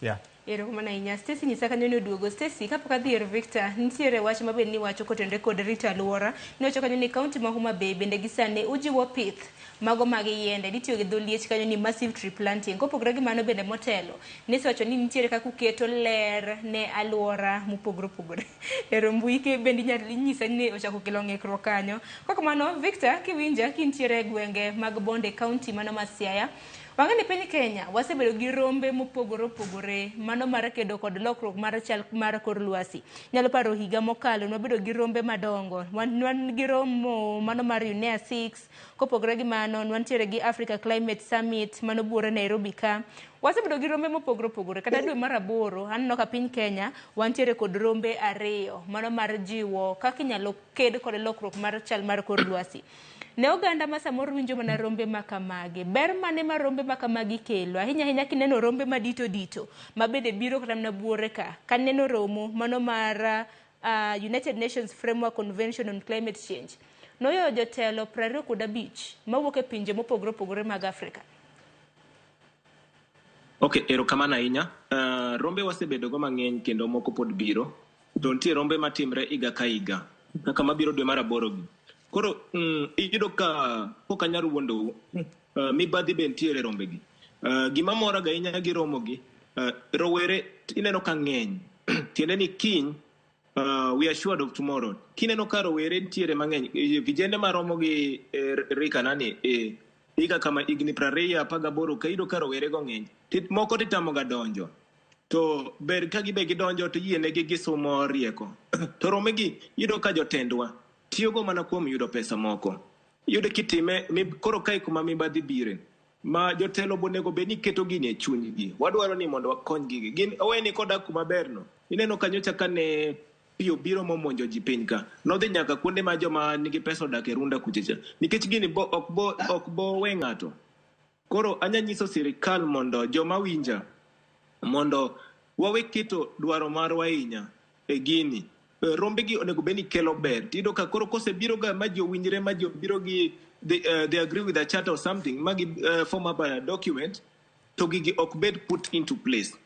Yeah. Erokamano ahinya. Stacy nyisa kanyo ni oduogo. Stacy, kapok adhi ir Victor, nitiere wach mabende niwacho kotenore kod rito alwora. Niwacho kanyo ni kaunti ma Homa Bay bende gi sani ujiwo pith mago mag yiende. Nitiyo gi dho liech kanyo ni massive tree planting. Kopogore gi mano bende motelo, nisewacho ni nitiere kaka uketo ler ne alwora mopogore opogore. Ero mbui ke bende inyalo nyisa ni ochako kelo ng'ikruok kanyo. Kok mano, Victor, kiwinja kintiere e gwenge mag Bonde kaunti mano ma Siaya, wang'e ni piny Kenya wasebedo gi rombe mopogore opogore mano mar kedo kod lokruok mar chal mar kor lwasi. Nyalo paro higa mokalo nwabedo gi rombe madongo. Wan gi romo mano mar UNEA 6, kopogore gi mano nwantiere gi Africa Climate Summit mano buore Nairobi ka. Wasebedo gi rombe mopogore opogore kata dwe mar 8 aneno ka piny Kenya wantiere kod rombe 2 mano mar jiwo kaka inyalo ked kod lokruok mar chal mar kor lwasi. Ne oganda ma samoro winjo mana rombe ma kamagi, ber mane ma rombe ma kamagi kelo? Ahinya ahinya kineno rombe madito dito ma bende biro kata mana buore ka. Kaneno romo mano mar United Nations Framework Convention on Climate Change. Noyoyo jotelo 25 mawuok e pinje mopogore opogore mag Afrika. Ok, erokamano ahinya. Rombe wasebedo go mang'eny kendo moko pod biro. To nitie rombe matimre higa ka higa, kaka mabiro dwe mar 8 gi. Koro iyudo ka pok anyal wuondou, mibadhi be nitiere e rombegi. Gima mora ga ahinya gi romogi, rowere ineno ka ng'eny. Tiende ni kiny, we are assured of tomorrow. Kineno ka rowere nitiere mang'eny, vijende maromo gi rika nani, higa kama higni 20, 18, ka iyudo ka rowere go ng'eny. Moko titamo ga donjo. To ber ka gibe gidonjo to yienegi gisumo rieko. To romegi iyudo ka jotendwa tiyogo mana kuom yudo pesa moko. Iyudo kitime, koro kae kuma mibadhi bire. Ma jotelo bonego bed ni keto gini e chunygi. Wadwaro ni mondo wakony gigi. Gin oweni kodak kuma berno. Ineno ka nyocha kane pi obiro momonjo ji piny ka. Nodhi nyaka kuonde ma joma nigi pesa odak e Runda kuchecha. Nikech gini bo, ok bo we ng'ato. Koro anya nyiso sirikal mondo joma winja mondo wawe keto dwaro marwa ahinya e gini. Rombegi onego bed ni kelo ber. Tiyudo ka koro kosebiro ga ma ji owinjre ma ji obiro gi they agree with a charter or something ma gi form up a document to gigi ok bed put into place.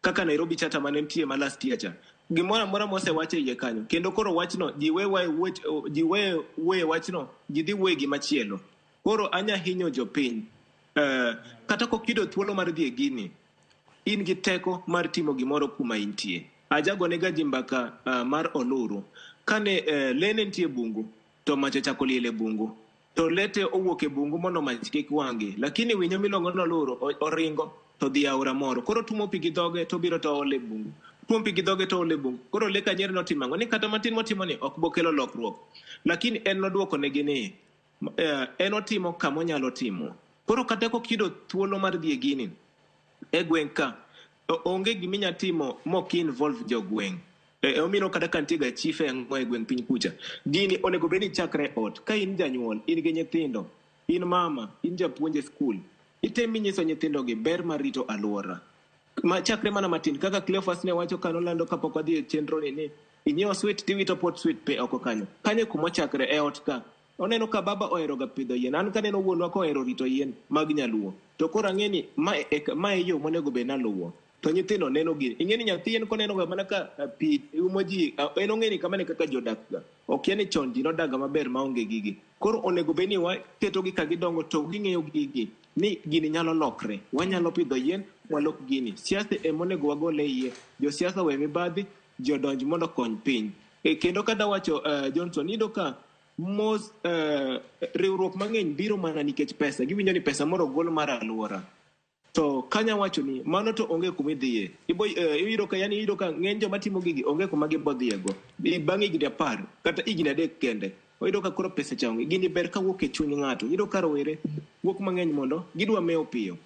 Kaka Nairobi Charter mane nitie ma last year cha. Gimoro amora mosewach e iye kanyo. Kendo koro wachno ji we ji we wuoye wachno, ji dhi wuoye gimachielo. Koro anya hinyo jopiny. Kata kok iyudo thuolo mar dhi e gini, in gi teko mar timo gimoro kuma intie. Ajagonega ji mbaka mar Oluru. Kane le ne nitie e bungu, to mach ochako liel e bungu. To lete owuok e bungu mondo mach kik wang'gi. Lakini winyo miluongo ni Oluru oringo to dhi aora moro. Koro tumo pi gi dhoge to obiro to oole e bungu. Tumo pi gi dhoge to oole e bungu. Koro le kanyiero notimo ang'o? Ni kata matin motimo ni ok bo kelo lokruok. Lakini en noduoko negi ni En otimo kama onyalo timo. Koro kata kokiyudo thuolo mar dhi e gini e gweng' ka, onge giminya timo mok involve jogweng'. Omiyo kata ka nitie ga chife ang'o e gweng' piny kucha. Gini onego bed ni chakre e ot. Ka in janyuol, in gi nyithindo, in mama, in japuonj e skul, item inyiso nyithindo gi ber mar rito alwora. Ma chakre mana matin kaka Cleophas ne wacho kanolando kapok wadhi e chenro ni inyiewo sweet tiwito pot sweet pe oko kanyo. Kanyo e kuma ochakre e ot ka. Oneno ka baba ohero ga pidho yien. An kaneno wuonwa kohero rito yien mag nyaluo. To koro ang'e ni ma e yo monego bed naluwo. To nyithindo neno gini. Ing'e ni nyathi en koneno ga mana ka pi umo ji, en ong'e ni kamano e kaka ji odak ga. Okia ni chon ji nodak ga maber maonge gigi. Koro onego bed ni waketogi ka gidongo to ging'eyo gigi ni gini nyalo lokre. Wanyalo pidho yien, walok gini. Siasa ema onego wagol e iye. Josiasa we mibadhi, ji odonj mondo okony piny. Kendo kada wacho Johnson, iyudo ka mos riwruok mang'eny biro mana nikech pesa. Giwinjo ni pesa moro ogol mar alwora. To kanya wacho ni mano to onge kuma idhiye. Iyudo ka yani iyudo ka ng'eny joma timo gigi onge kuma gibo dhiye go. Bang' higni 10 kata higni 3 kende. Oyudo ka koro pesa cha onge. Gini ber kawuok e chuny ng'ato. Iyudo ka rowere wuok mang'eny mondo gidwa mewo piyo.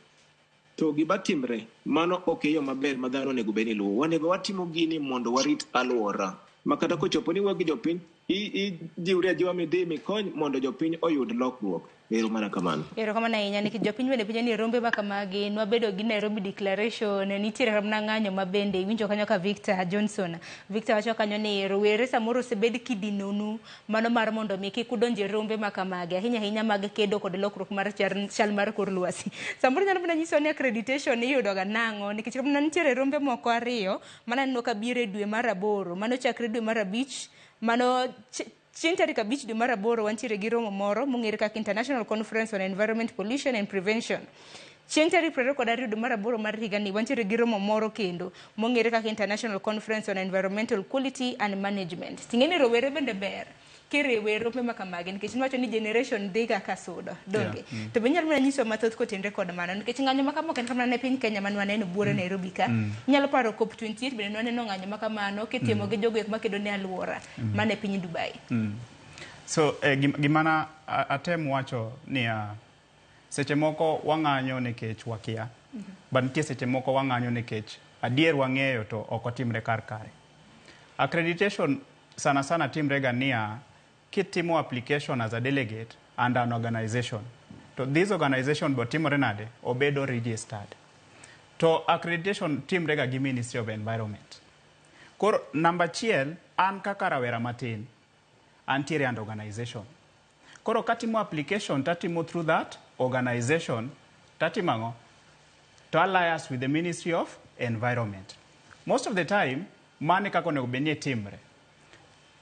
To gima timre, mano ok e yo maber ma dhano onego bed ni luwo. Onego watimo gini mondo warit alwora. Ma kata kochopo ni wuok gi jopiny, ijiwri ajiwa midhi mikony mondo jopiny oyud lokruok. Ero mana kamano. Erokamano ahinya nikech jopiny bende penjo ni rombe ma kamagi nwabedo gi Nairobi Declaration, nitiere mana ng'anyo ma bende iwinjo kanyo ka Victor Johnson. Victor wacho kanyo ni rowere samoro osebed kidinonu mano mar mondo mi kik udonj e rombe ma kamagi, ahinya ahinya mag kedo kod lokruok mar chal mar kor lwasi. Samoro nyalo mana nyiso ni accreditation iyudo ga nang'o nikech mana nitiere rombe moko 2 mananeno ka biro e dwe mar 8, mano chakre dwe mar 5, mano chieng' tarik 5 dwe mar 8 wantiere gi romo moro mong'ere kaka International Conference on Environment Pollution and Prevention. Chieng' tarik 22 dwe mar 8 mar higani wantiere gi romo moro kendo mong'ere kaka International Conference on Environmental Quality and Management. Ting'e ni rowere bende ber kiriwe rombe ma kamagi nikech niwacho ni generation dhi ga ka sudo donge. To be inyalo mana nyiso mathoth kotenre kod mano nikech ng'anyo ma kama ok en kamano e piny Kenya mane waneno buore Nairobi ka. Inyalo paro COP28 bende nwaneno ng'anyo ma kamano kitimo gi jogo eko makedo ne alwora mane e piny Dubai. So gima atem wacho niya, seche moko wang'anyo nikech wakia, but nitie seche moko wang'anyo nikech adier wang'eyo to ok otimre kar kare. Accreditation sana sana timre ga niya, kitimo application as a delegate under an organization. To this organization bo timore nade? Obedo registered. To accreditation timre ga gi Ministry of Environment. Koro namba 1, an kaka rawera matin, antiere under organization. Koro katimo application, tatimo through that organization, tatimo ang'o? To alliance with the Ministry of Environment. Most of the time, mane kaka onego bed ni timre.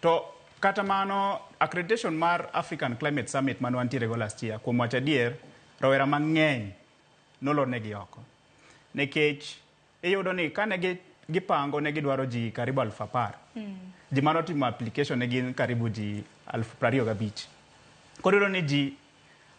To kata mano, accreditation mar African Climate Summit mane wantiere go last year, kuom wacho adier, rowera mang'eny nolornegi oko. Nikech iyudo ni kane gipango ne gidwaro ji karibu 10,000. Ji manotimo application ne gin karibu ji 25,000. Koro iyudo ni ji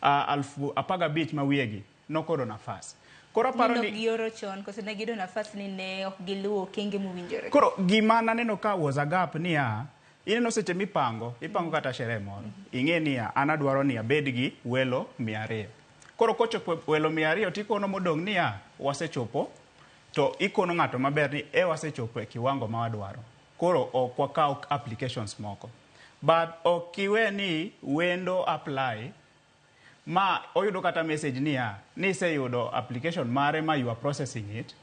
15,000 ma wiyegi nokodo nafas. Koro aparo ni gioro chon koso ne giyudo nafas ni ne ok giluwo okenge mowinjore. Koro gima naneno ka was a gap niya, ineno seche mipango, ipango kata sherehe moro. Ing'e niya, an adwaro ni abed gi welo 200. Koro kochopo welo 200 tikono modong' niya, wasechopo, to ikono ng'ato maber ni e wasechopo e kiwango ma wadwaro. Koro ok wakaw applications moko. But ok iwe ni wendo apply ma oyudo kata message niya, ni iseyudo application mare ma you are processing it.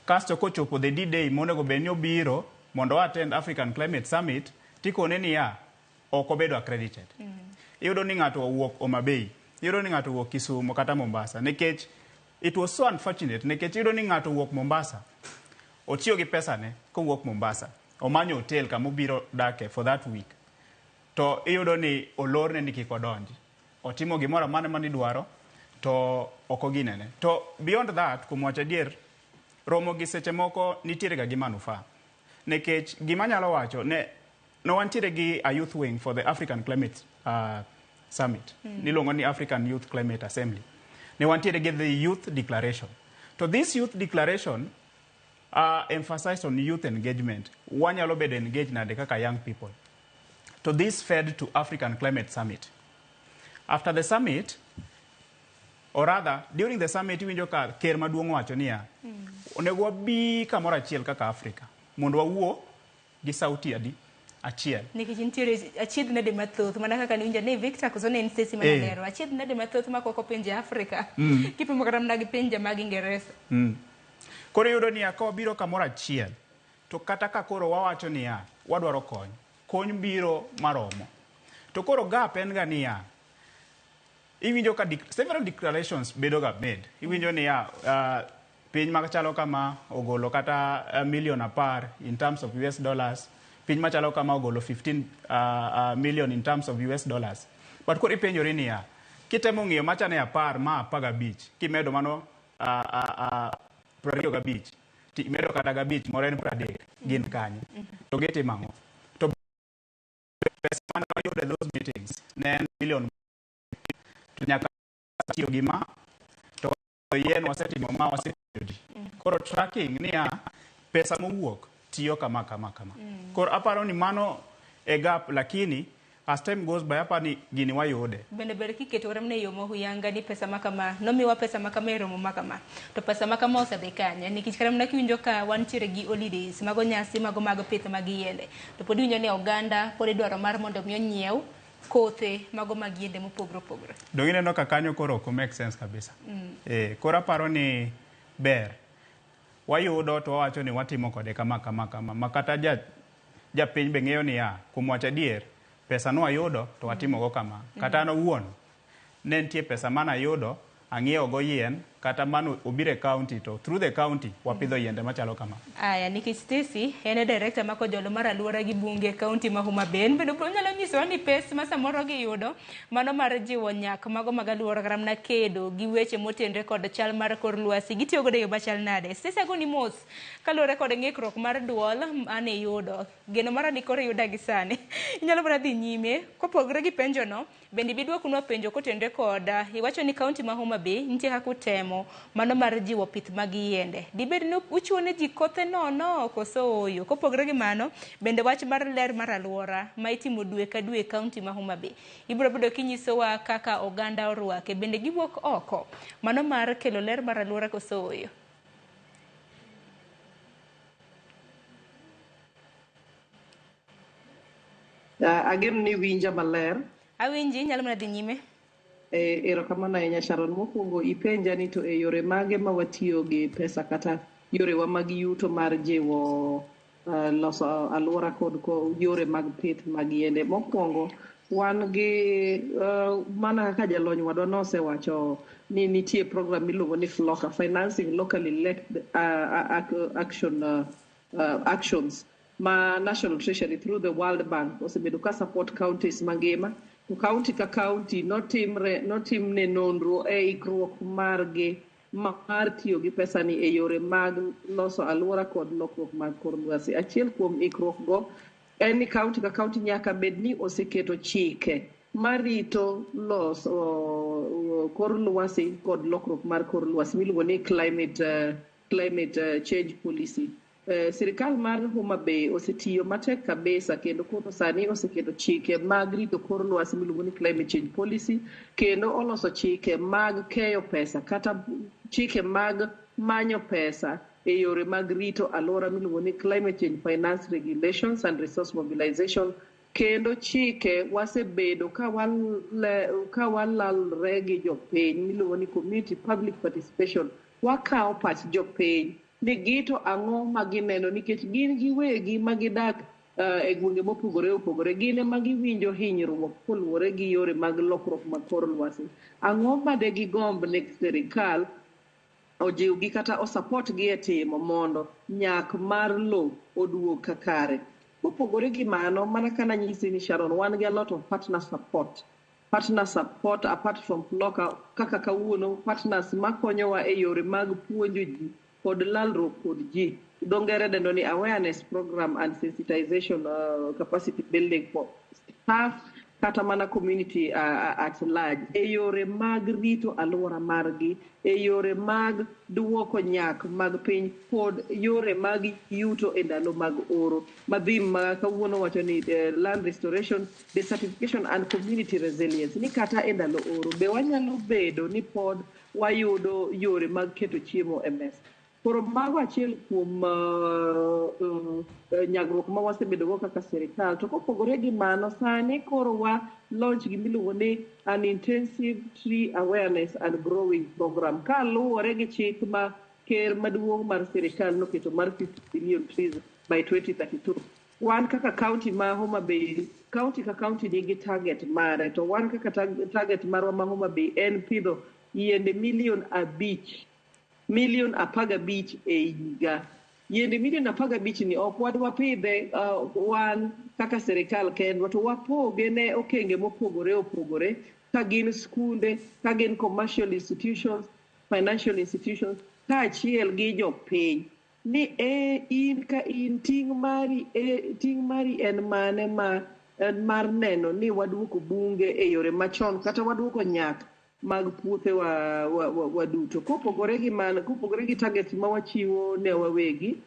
Kasto kochopo the D-day monego bed ni obiro mondo attend African Climate Summit, tikone niya, ok obedo accredited. Iyudo ni ng'ato owuok Homa Bay, iyudo ni ng'ato owuok Kisumu kata Mombasa, nikech it was so unfortunate, nikech iyudo ni ng'ato owuok Mombasa, otiyo gi pesane kowuok Mombasa, omanyo hotel kama obiro dake for that week, to iyudo ni olorne ni kik odonji. Otimo gimoro amora mane idwaro, to ok oginene. To beyond that, kuom wacho adier, romo gi seche moko nitiere ga gi manufaa. Nikech gima anyalo wacho, ne wantiere gi a youth wing for the African Climate Summit. Niluongo ni African Youth Climate Assembly. Ne wantiere gi the Youth Declaration. To this Youth Declaration emphasized on youth engagement. Wanyalo bedo engaged nade kaka young people. To this fed to African Climate Summit. After the summit, or rather during the summit, iwinjo ka ker maduong' owacho niya, onego wabi kamoro achiel kaka Africa mondo wawuo gi sauti adi achiel. Nikech nitiere achiedh nade mathoth mana kaka niwinjo ni Victor koso ne en Stacy manalero achiedh nade mathoth makwako pinje Afrika kipimo kata mana gi pinje mag Ingeresa. Koro iyudo niya, ka wabiro kamoro achiel to kata ka koro wawacho niya wadwaro kony, kony biro maromo. To koro gap en ga niya, iwinjo ka several declarations bedo ga made. Iwinjo niya, piny machalo kama ogolo kata 10 million in terms of US dollars, piny machalo kama ogolo 15 million in terms of US dollars. But koro ipenjori niya, kitemo ng'iyo macha ne 10 ma 15, kimedo mano 25, ti imedo kata gabich moro en 30, gin kanye? To gitimo ang'o? To pesa mane wayudo e those meetings ne en million, to nyaka tiyo gi ma to yien wasetimo ma wasepuonjo ji. Koro tracking niya pesa mowuok tiyo kama kama kama. Koro aparo ni mano e gap, lakini as time goes by aparo ni gini wayude. Bende ber kiketo kata mana e yo mohuyanga ni pesa ma kama nomiwa, pesa ma kama e romo ma kama, to pesa ma kama osedhi kanye? Nikech kata mana kiwinjo ka wantiere gi holidays mago, nyasi mago mag pith mag yiende, to pod iwinjo ni oganda pod idwaro mar mondo mi onyiew kothe mago mag yiende mopogore opogore. Dong ineno ka kanyo koro ok make sense kabisa. Koro aparo ni ber wayudo to wawacho ni watimo kode kama kama kama, ma kata japiny be ng'eyo niya, kuom wacho adier, pesa nwayudo to watimogo kama. Kata an owuon ne nitie pesa manayudo ang'iewo go yien, kata mano obiro e county to through the county wapidho yiende machalo kama. Aya, nikech Stacy en e director ma kojolo mar alwora gi bunge e county ma Homa Bay. En bende onyalo nyisowa ni pes ma samoro giyudo mano mar jiwo nyak mago mag alwora kata mana kedo gi weche motenre kod chal mar kor lwasi gitiyo godo e yo machal nade. Stacy, agoni mos kaluwore kod ng'ikruok mar duol mane iyudo. Geno mara ni koro iyuda gi sani. Inyalo mana dhi nyime kopogore gi penjo no, bende ibi duoknwa penjo kotenre kod iwacho ni county ma Homa Bay nitie kaka utemo mano mar jiwo pith mag yiende. Dibed ni uchiwo ne ji kothe nono koso ooyo? Kopogore gi mano, bende wach mar ler mar alwora ma itimo dwe ka dwe e county ma Homa Bay, ibiro bedo kinyisowa kaka oganda orwake, bende giwuok oko mano mar kelo ler mar alwora koso ooyo? Ageno ni winja maler. Awinji, inyalo mana dhi nyime. Erokamano ahinya, Sharon. Mokwongo ipenja ni to e yore mage ma watiyo gi pesa kata yorewa mag yuto mar jiwo loso alwora kod yore mag pith mag yiende. Mokwongo wan gi mana kaka jalony wadwa nosewacho ni nitie program miluongo ni FLLoCA, Financing Locally Led Action Actions, ma National Treasury through the World Bank osebedo ka support counties mangima, to county ka county notimne nonro e ikruok margi mar tiyo gi pesani e yore mag loso alwora kod lokruok mag kor lwasi. Achiel kuom ikruok go en ni county ka county nyaka bed ni oseketo chike marito loso kor lwasi kod lokruok mar kor lwasi miluongo ni climate change policy. Sirikal mar Homa Bay osetiyo matek kabisa kendo koro sani oseketo chike mag rito kor lwasi miluongo ni climate change policy, kendo oloso chike mag keyo pesa kata chike mag manyo pesa e yore mag rito alwora miluongo ni climate change finance regulations and resource mobilization. Kendo chike wasebedo ka walalre gi jopiny miluongo ni community public participation. Wakawo pach jopiny ni gito ang'o ma gineno, nikech gin giwegi ma gidak e gwenge mopogore opogore, gin ema giwinjo hinyruok koluwore gi yore mag lokruok mag kor lwasi. Ang'o ma de gigomb ni sirikal ojiwgi kata osupport gi e timo mondo nyak mar lo oduog kakare? Kopogore gi mano, mana kana nyisi ni Sharon, wan gi a lot of partner support apart from FLLoCA. Kaka kawuono, partners makonyowa e yore mag puonjo ji kod lalruok kod ji, dho ngere dendo ni awareness program and sensitization, capacity building for staff. Kata mana community at large e yore mag rito alwora margi, e yore mag duoko nyak mag piny kod yore mag yuto e ndalo mag oro. Ma theme ma kawuono wacho ni land restoration, desertification and community resilience. Ni kata e ndalo oro be wanyalo bedo ni pod wayudo yore mag keto chiemo e mesa. Koro mago achiel kuom nyagruok ma wasebedogo kaka sirikal. To kopogore gi mano, sani koro wa launch gimiluongo ni an intensive tree awareness and growing program. Kaluwore gi chik ma ker maduong' mar sirikal noketo mar 50 billion trees by 2032. Wan kaka county ma Homa Bay, county ka county nigi target mare, to wan kaka target marwa ma Homa Bay en pidho yiende milion 5, milion 15 e higa. Yiende milion 15 ni ok wadwa pidhe wan kaka sirikal kendwa, to wapoge ne okenge mopogore opogore, ka gin skunde, ka gin commercial institutions, financial institutions, kaachiel gi jopiny. Ni e in ka in ting' mari e, ting' mari en mane ma en mar neno ni waduoko bunge e yore machon kata waduoko nyak mag puothe wa duto. Kopogore gi mano, kopogore gi target ma wachiwo ne wawegi,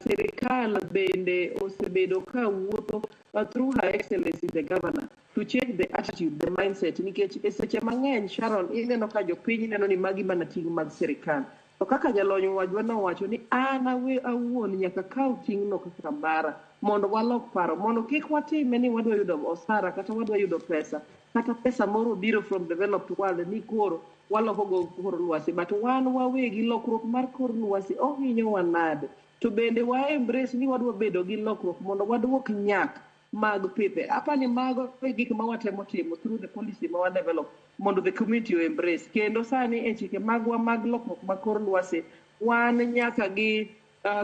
sirikal bende osebedo ka wuotho through Her Excellency the Governor to change the attitude, the mindset, nikech e seche mang'eny, Sharon, ineno ka jopiny neno ni magi mana ting' mag sirikal. To kaka jalony wajwa nowacho ni an awuon nyaka kaw ting'no kaka mara mondo walok paro, mondo kik watime ni wadwa yudo osara kata wadwa yudo pesa, kata pesa moro biro from developed world ni koro waloko go kor lwasi, but wan wawegi lokruok mar kor lwasi ohinyowa nade, to bende wa embrace ni wadwa bedo gi lokruok mondo waduok nyak mag pidhe. Apani mago e gik ma watemo timo through the policy ma wa develop mondo the community o embrace. Kendo sani e chike magwa mag lokruok mag kor lwasi, wan nyaka gi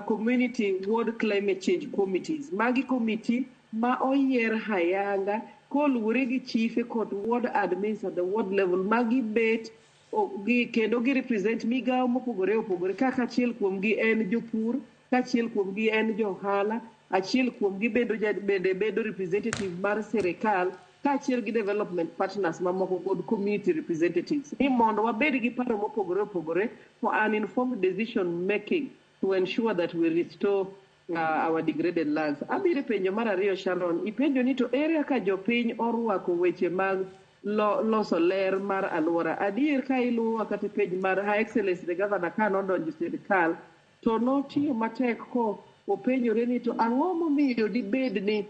community ward climate change committees. Magi committee ma oyier hayanga koluwore gi chife kod ward admins at the ward level magi bet gi, kendo gi represent migawo mopogore opogore, kaka achiel kuomgi en jopur, kachiel kuomgi en johala, achiel kuomgi bende bedo representative mar sirikal, kaachiel gi development partners mamoko kod community representatives, ni mondo wabed gi paro mopogore opogore for an informed decision making to ensure that we restore our degraded lands. Abiro penjo mar ariyo, Sharon, ipenjo ni to ere kaka jopiny orwako weche mag loso ler mar alwora. Adier ka iluwowa kata page mar Her Excellency the Governor ka nodonjo e sirikal, to notiyo matek ko openjore ni to ang'o momiyo dibed ni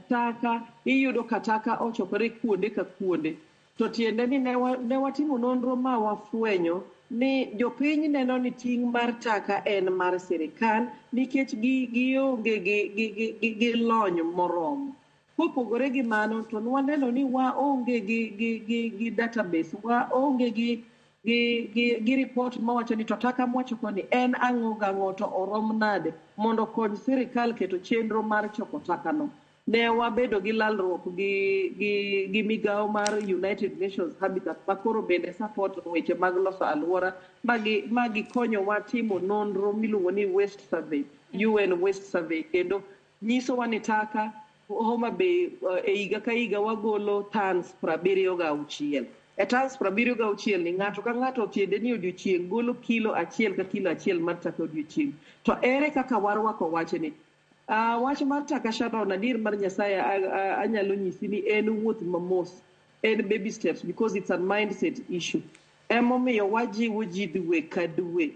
taka iyudo ka taka ochokore kuonde ka kuonde. To tiende ni ne watimo nonro ma wafwenyo ni jopiny neno ni ting' mar taka en mar sirikal nikech gi gionge gi lony moromo. Kopogore gi mano, to nwaneno ni waonge gi database, waonge gi report mawacho ni to taka mwachoko ni en ang'o gang'o to orom nade mondo okony sirikal keto chenro mar choko taka no. Ne wabedo gi lalruok gi migawo mar United Nations Habitat ma koro bende support weche mag loso alwora ma gikonyowa timo nonro miluongo ni waste survey, UN waste survey, kendo nyisowa ni taka Homa Bay e higa ka higa wagolo tons 76. E tons 76 ni ng'ato ka ng'ato tiende ni odiochieng' golo kilo 1 ka kilo 1 mar taka odiochieng'. To ere kaka warwako wachni? Wach mar taka, Sharon, adier mar Nyasaye anyalo nyisi ni en wuoth mamos, en baby steps because it's a mindset issue. Emomiyo wajiwo ji dwe ka dwe.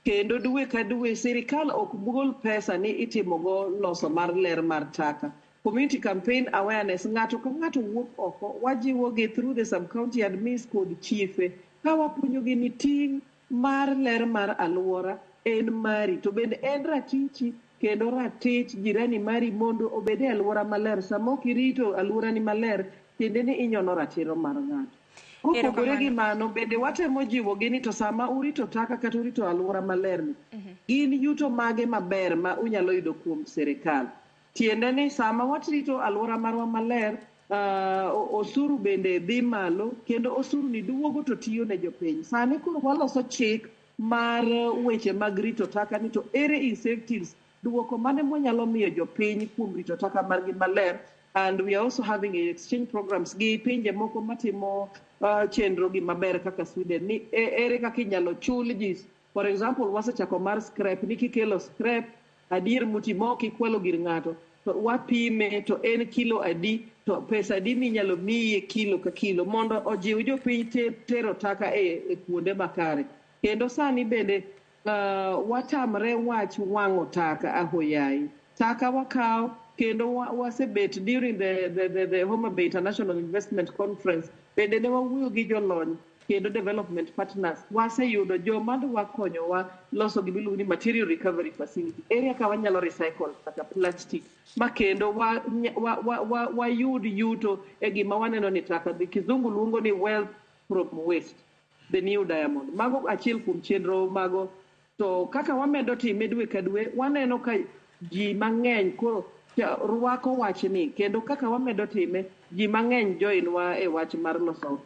Kendo dwe ka dwe sirikal ok gol pesa ni itimogo loso mar ler mar taka. Community campaign awareness, ng'ato ka ng'ato wuok oko, wajiwogi through the sub-county admins kod chife, ka wapuonjogi ni ting' mar ler mar alwora en mari, to bende en ratichi kendo ratich jirani mari mondo obed e alwora maler. Sama ok irito alworani maler, tiende ni inyono ratiro mar ng'ato. Kopogore gi mano, bende watemo jiwogi ni to sama urito taka kata urito alwora maler ni, gin yuto mage maber ma unyalo yudo kuom sirikal. Tiende ni sama warito alwora marwa maler, osuru bende dhi malo, kendo osuru ni duogo to tiyo ne jopiny. Sani koro waloso chik mar weche mag rito taka ni to ere incentives, duoko mane mwanyalo miyo jopiny kuom rito taka margi maler. And we are also having exchange programs gi pinje moko matimo chenro gi maber kaka Sweden ni ere kaka inyalo chul ji. For example, wasechako mar scrap ni kikelo scrap adier mutimo kikwalo gir ng'ato to wapime to en kilo adi to pesa adi minyalo miye kilo ka kilo mondo ojiw jopiny tero taka e kuonde makare. Kendo sani bende watamre wach wang'o taka ahoyayi. Taka wakawo kendo wasebet during the Homa Bay International Investment Conference bende ne wawuoyo gi jolony kendo development partners waseyudo joma dwa konyowa loso gimiluongo ni material recovery facility ere kaka wanyalo recycle kata plastic ma kendo wayud yuto e gima waneno ni taka. The kizungu luongo ni wealth from waste, the new diamond. Mago achiel kuom chenro mago. To kaka wamedo time dwe ka dwe, waneno ka ji mang'eny koro rwako wachni kendo kaka wamedo time ji mang'eny join wa e wach mar loso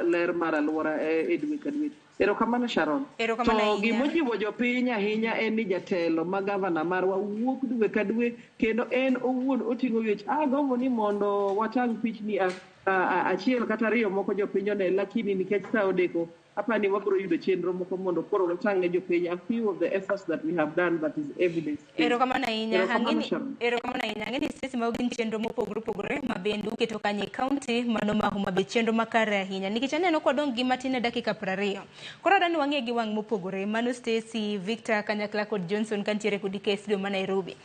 ler mar alwora e dwe ka dwe. Erokamano, Sharon. Erokamano To ahinya. gimojiwo jopiny ahinya en ni jatelo ma gavana marwa wuok dwe ka dwe kendo en owuon oting'o wech. Agombo ni mondo watang' pichni achiel kata ariyo moko jopiny one, lakini nikech sa odeko, apani wabiro yudo chenro moko mondo koro watang' ne jopiny a few of the efforts that we have done that is evidence. Erokamano ahinya. Erokamano, Ang'eni Sharon. erokamano ahinya. Ang'eni Stacy, mago gin chenro mopogore opogore ma bende uketo kanyo e county mano ma Homa Bay, chenro makare ahinya. Nikech aneno kwadong' gi matin e dakika 20. Koro adwa ni wang'e gi wang' mopogore. Mano Stacy, Victor kanyakla kod Johnson kantiere kodi ka e studio ma Nairobi.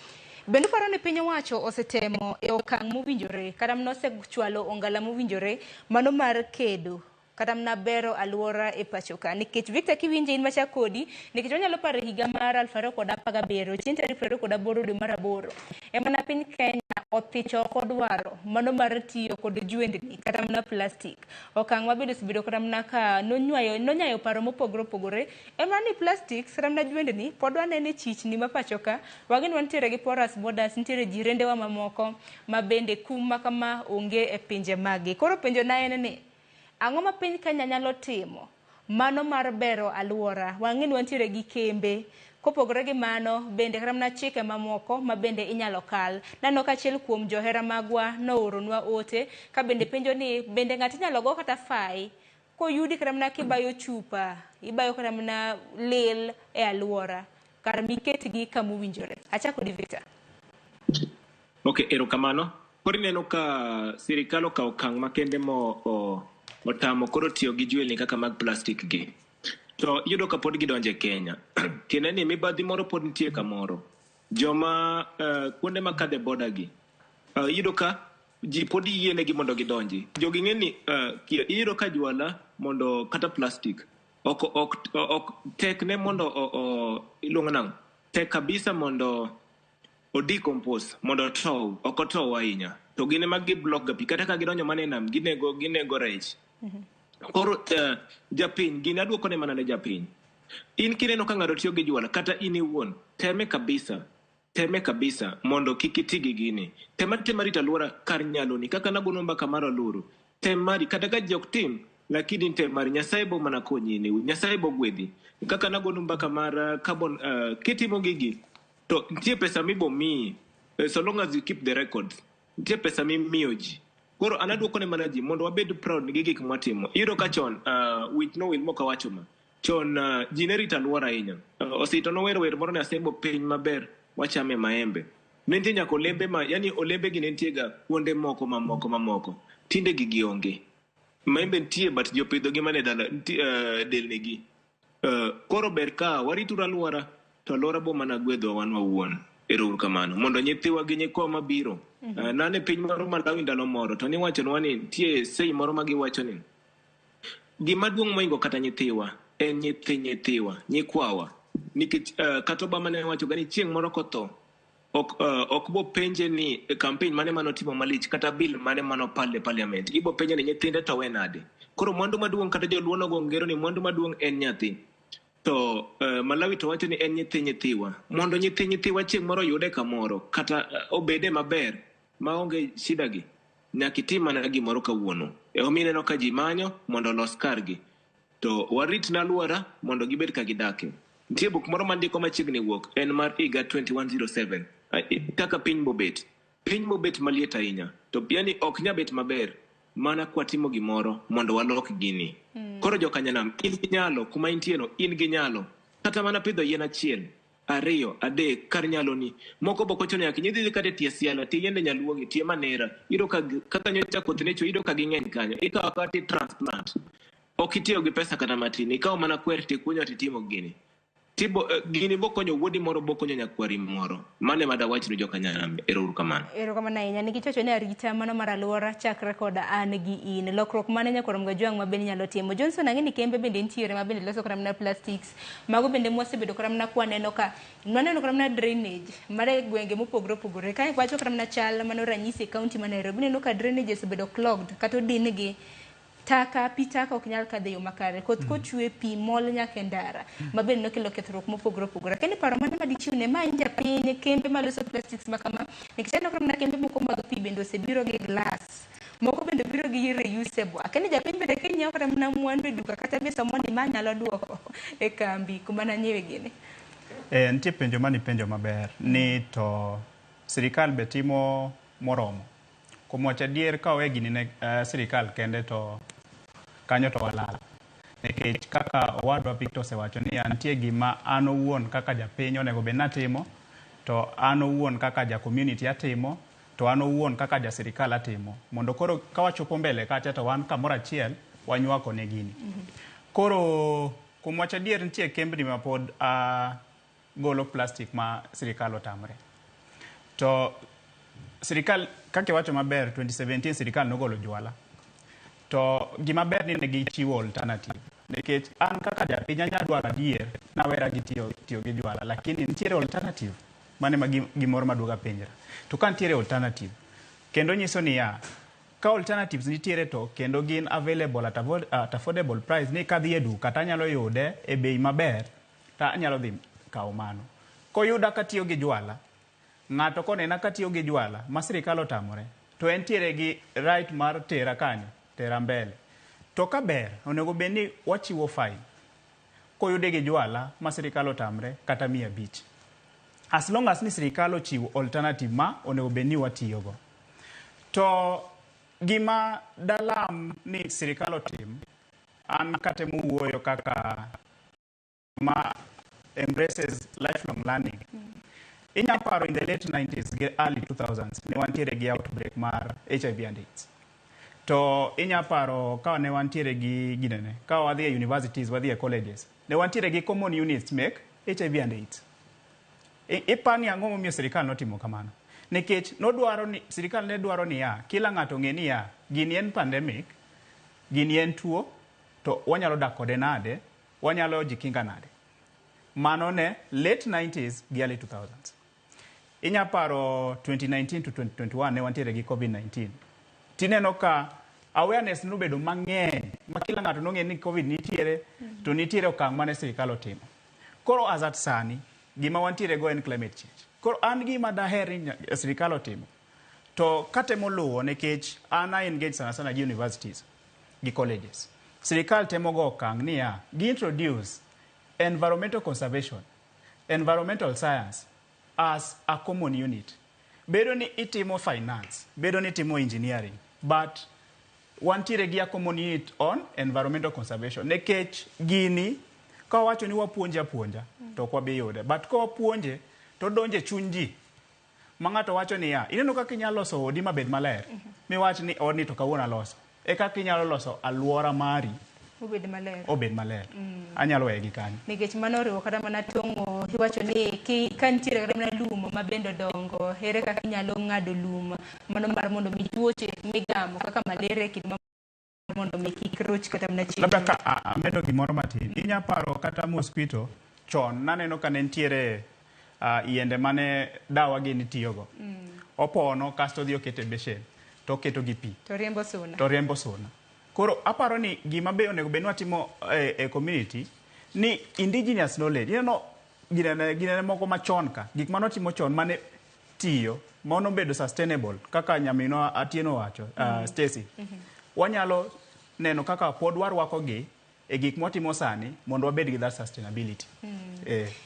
Bende uparo ni piny owacho osetemo e okang' mowinjore kata mana osechwalo ongala mowinjore mano mar kedo kata mana bero alwora e pacho ka? Nikech Victor, kiwinje in machak kodi, nikech wanyalo paro higa mar 2017 chieng' tarik 28 dwe mar aboro ema na piny Kenya othicho oko dwaro mano mar tiyo kod jwendni kata mana plastic, okang' ma bende osebedo kata mana ka nonywayo nonyayo paro mopogore opogore ema ni plastics kata mana jwendni pod waneno e chichni ma pacho ka. Wageno wantiere gi porous borders, nitiere jirendewa mamoko ma bende kum ma kama onge e pinje maggi. Koro penjo na en ni ang'o ma piny Kenya nyalo timo mano mar bero alwora? Wang'e ni wantiere gi kembe, kopogore gi mano bende kata mana chike mamoko ma bende inyalo kal. Naneno ka achiel kuom johera magwa nooronwa ote ka bende penjo ni bende ng'ato inyalo go kata fai koyudi kata mana kibayo chupa, ibayo kata mana lil e alwora kar miketgi kamowinjore. Achako di Victor. Ok, erokamano. Koro ineno ka sirikal okawo okang' makende mo otamo koro tiyo gi jwelni kaka mag plastic gi. To iyudo ka pod gidonjo e Kenya. Tiende ni mibadhi moro pod nitie kamoro. Joma kuonde makadhe boda gi, iyudo ka ji pod yienegi mondo gidonji. Jogi ng'e ni iyudo ka jwala mondo kata plastic ok tek ne mondo iluongo nang'o? Tek kabisa mondo o decompose mondo otow, ok otow ahinya. To gin ema gi block ga pi kata ka gidonjo mana e nam ginego rech. Koro japiny gini aduoko ne mana ne japiny. In kineno ka ng'ato tiyo gi jwala kata in iwuon, teme kabisa. Teme kabisa mondo kik iti gi gini. Tem atema rito alwora kar nyaloni. Kaka nagono mbaka mar Oluru. Tem mari kata ka ji ok tim, lakini tem mari. Nyasaye bo mana konyi ni. Nyasaye bo gwedhi. Kaka nagono mbaka mar carbon, kitimo gigi, to nitie pesa mibo miyi. So long as you keep the records. Nitie pesa mimiyo ji. Koro an aduoko ne mana ji mondo wabed proud gi gik mwatimo. Iyudo ka chon, wich nowil mok awacho ma. Chon ji ne rito alwora ahinya. Osito nowero wer moro ni asembo piny maber wachame maembe. Ne nitie nyaka olembe ma, yani olembe gi ne nitie ga kuonde moko mamoko mamoko. Tinde gigi onge. Maembe nitie but ji opidho gi mana e dala, delni gi. Koro ber ka warituru alwora to alwora bo mana gwedhowa wan wawuon. Ero uru kamano. Mondo nyithiwa gi nyikwa mabiro. Nane piny moro Malawi ndalo moro to niwachonwa ni nitie sei moro ma giwacho ni gima duong' mohingo kata nyithiwa en nyithi nyithiwa, nyikwawa. Nikech kata Obama ne wacho ga ni chieng' moro kotho ok bo penje ni campaign mane manotimo malich kata bill mane manopal e parliament. Ibo penje ni nyithinde to we nade. Koro mwandu maduong' kata joluo nogo ngero ni mwandu maduong' en nyathi. To Malawi to wacho ni en nyithi nyithiwa. Mondo nyithi nyithiwa chieng' moro oyude kamoro kata obede maber maonge shida gi, nyaka itim mana gimoro kawuono. Emomiyo ineno ka ji manyo mondo olos kargi. To warit na alwora mondo gibed ka gidake. Nitie buk moro mandiko machiegni wuok, en mar higa 2107, kaka piny bobet. Piny mobet maliet ahinya to yani ok nya bet maber mana kwatimo gimoro mondo walok gini. Koro jokanyanam, in gi nyalo kuma intie no, in gi nyalo kata mana pidho yien achiel, ariyo, adek kar nyaloni. Moko bok ochuno nyaka idhi kata e tie siala, tie yiende nyaluogi, tie manera, iyudo ka kaka nyocha koth ne chwe, iyudo ka ging'eny kanyo. Ikawo akawa ti transplant. Ok itiyo gi pesa kata matin, ikawo mana kwer tikunyo titimo gini. Tibo, gini bokonyo wuodi moro, bokonyo nyakwari moro. Mano ema dawach ni jokanyanam. Ero uru kamano. Erokamano ahinya. Nikech wacho ni arita mano mar alwora chakre kod an gi in. Lokruok mane nyakwar Mgajwang' ma bende inyalo timo. Johnson ang'e ni kembe bende nitiere ma bende loso kata mana plastics. Mago bende mwasebedo kata mana kwaneno ka nwaneno kata mana drainage mar e gwenge mopogore opogore. Ka wacho kata mana chal mano ranyisi e county ma Nairobi. Ineno ka drainages obedo clogged kata odin gi taka, pi taka ok nyal kadho e yo makare. Koth kochwe pi mol nyaka e ndara ma bende nokelo kethruok mopogore opogore. Lakini paro mane madichiw ne ma en japiny kembe maloso plastics ma kama nikech aneno kata mana kembe moko mag pi bende osebiro gi glass. Moko bende biro gi reusable. Akeni japiny bende kinyiewo kata mana mwandu e duka kata be somo ni ma nyalo duoko e kambi kuma nanyiewe gini. Nitie penjo mani penjo maber ni to sirikal be timo moromo. Kuom wacho adier ka owe gini ne sirikal kende to kanyo to walal. Nikech kaka owadwa Victor osewacho ni nitie gima an owuon kaka japiny onego bed natimo, to an owuon kaka ja community atimo, to an owuon kaka ja sirikal atimo. Mondo koro ka wachopo mbele kacha to wan kamoro achiel wanywako ne gini. Koro kuom wacho adier nitie kembni ma pod golo plastic ma sirikal otamre. To sirikal kaka iwacho maber 2017 sirikal nogolo jwala. To gima ber ni ne gichiwo alternative. Nikech an kaka japiny anya dwaro adier nawera gi tiyo gi jwala, lakini nitiere alternative. Mano ema gimoro maduoga penjra. To ka nitiere alternative, kendo nyiso niya, ka alternatives nitiere to kendo gin available at affordable price ni kadhi e duka tanyalo yude e bei maber, to anyalo dhi kawo mano. Koyuda katiyo gi jwala, ng'ato konena katiyo gi jwala ma sirikal otamore, to entiere gi right mar tera kanye, tera mbele. To ka ber, onego bed ni wachiwo fine. Koyude gi jwala ma sirikal otamre kata 500. As long as ni sirikal ochiwo alternative ma onego bed ni watiyogo. To gima dalam ni sirikal otim, an katemo wuoyo kaka ma embraces lifelong learning. Inya paro in the late 90s gi early 2000s ne wantiere gi outbreak mar HIV and AIDS. To inya paro ka ne wantiere gi ginene, ka wadhi e universities, wadhi e colleges, ne wantiere gi common units mek HIV and AIDS. Ipani ang'o momiyo sirikal notimo kamano? Nikech nodwaro ni sirikal ne dwaro niya, kila ng'ato ng'e niya, gini en pandemic, gini en tuo, to wanyalo dak kode nade, wanyalo jikinga nade. Mano ne late 90s gi early 2000s. Inya paro 2019 to 2021 ne wantiere gi COVID-19. Tineno ka awareness nobedo mang'eny ma kila ng'ato nong'e ni COVID nitiere, to nitiere okang' mane sirikal otimo. Koro as at sani, gima wantiere go en climate change. Koro an gima daher ni sirikal otimo, to katemo luwo nikech an I engage sana sana gi universities gi colleges. Sirikal temo go okang' niya, gi introduce environmental conservation, environmental science as a common unit. Bedo ni itimo finance, bedo ni itimo engineering, but wantiere gi a common unit on environmental conservation. Nikech gini, ka wawacho ni wapuonje apuonja, to ok wabi yude. But ka wapuonje, to donjo e chuny ji. Ma ng'ato wacho niya, ineno kaka inyalo loso odi mabed maler, miwach ni odni to kawuono aloso. E kaka inyalo loso alwora mari obed maler. Obed maler. Anyalo weye gi kanyo. Nikech mano oriwo kata mana tong'o, iwacho ni ka nitiere kata mana lum ma bende odongo, ere kaka inyalo ng'ado lum mano mar mondo mi tuoche migamo kaka malaria kid ma mondo mi kik roch kata mana chiemo. Labda ka amedo gimoro matin, inya paro kata mosquito chon naneno ka ne nitiere yiende mane dawa gini tiyogo. Opono kasto odhi oketo e beshen to oketo gi pi. To riembo suna. To riembo suna. Koro aparo ni gima be onego bed ni watimo e community ni indigenous knowledge. Ineno ginene moko machon ka, gik mane watimo chon mane tiyo, mano obedo sustainable kaka nyaminwa Atieno wacho, Stacy. Wanyalo neno kaka pod warwako gi e gik mwatimo sani mondo wabed gi that sustainability.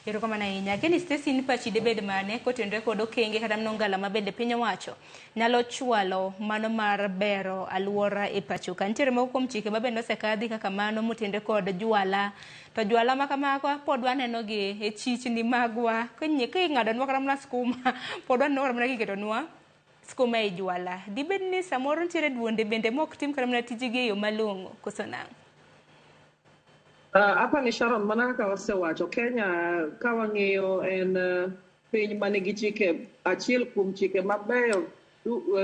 Erokamano ahinya. Kenny Stacy, ni pachi dibed mane kotenore kod okenge kata mana ongala ma bende piny owacho nyalo chwalo mano mar bero aluora e pacho ka. Nitiere moko kuom chike ma bende osekadhi kaka mano motenore kod jwala. To jwala ma kamago pod waneno gi e chichni magwa. King'adonwa kata mana skuma, pod waneno kata mana kiketonwa skuma e jwala. Dibed ni samoro nitiere duonde bende mok tim kata mana tijgi e yo malong'o koso nang'o? Hapa ni Sharon, mana kaka wasewacho, Kenya ka wang'iyo en piny manigi chike, achiel kuom chike mabeyo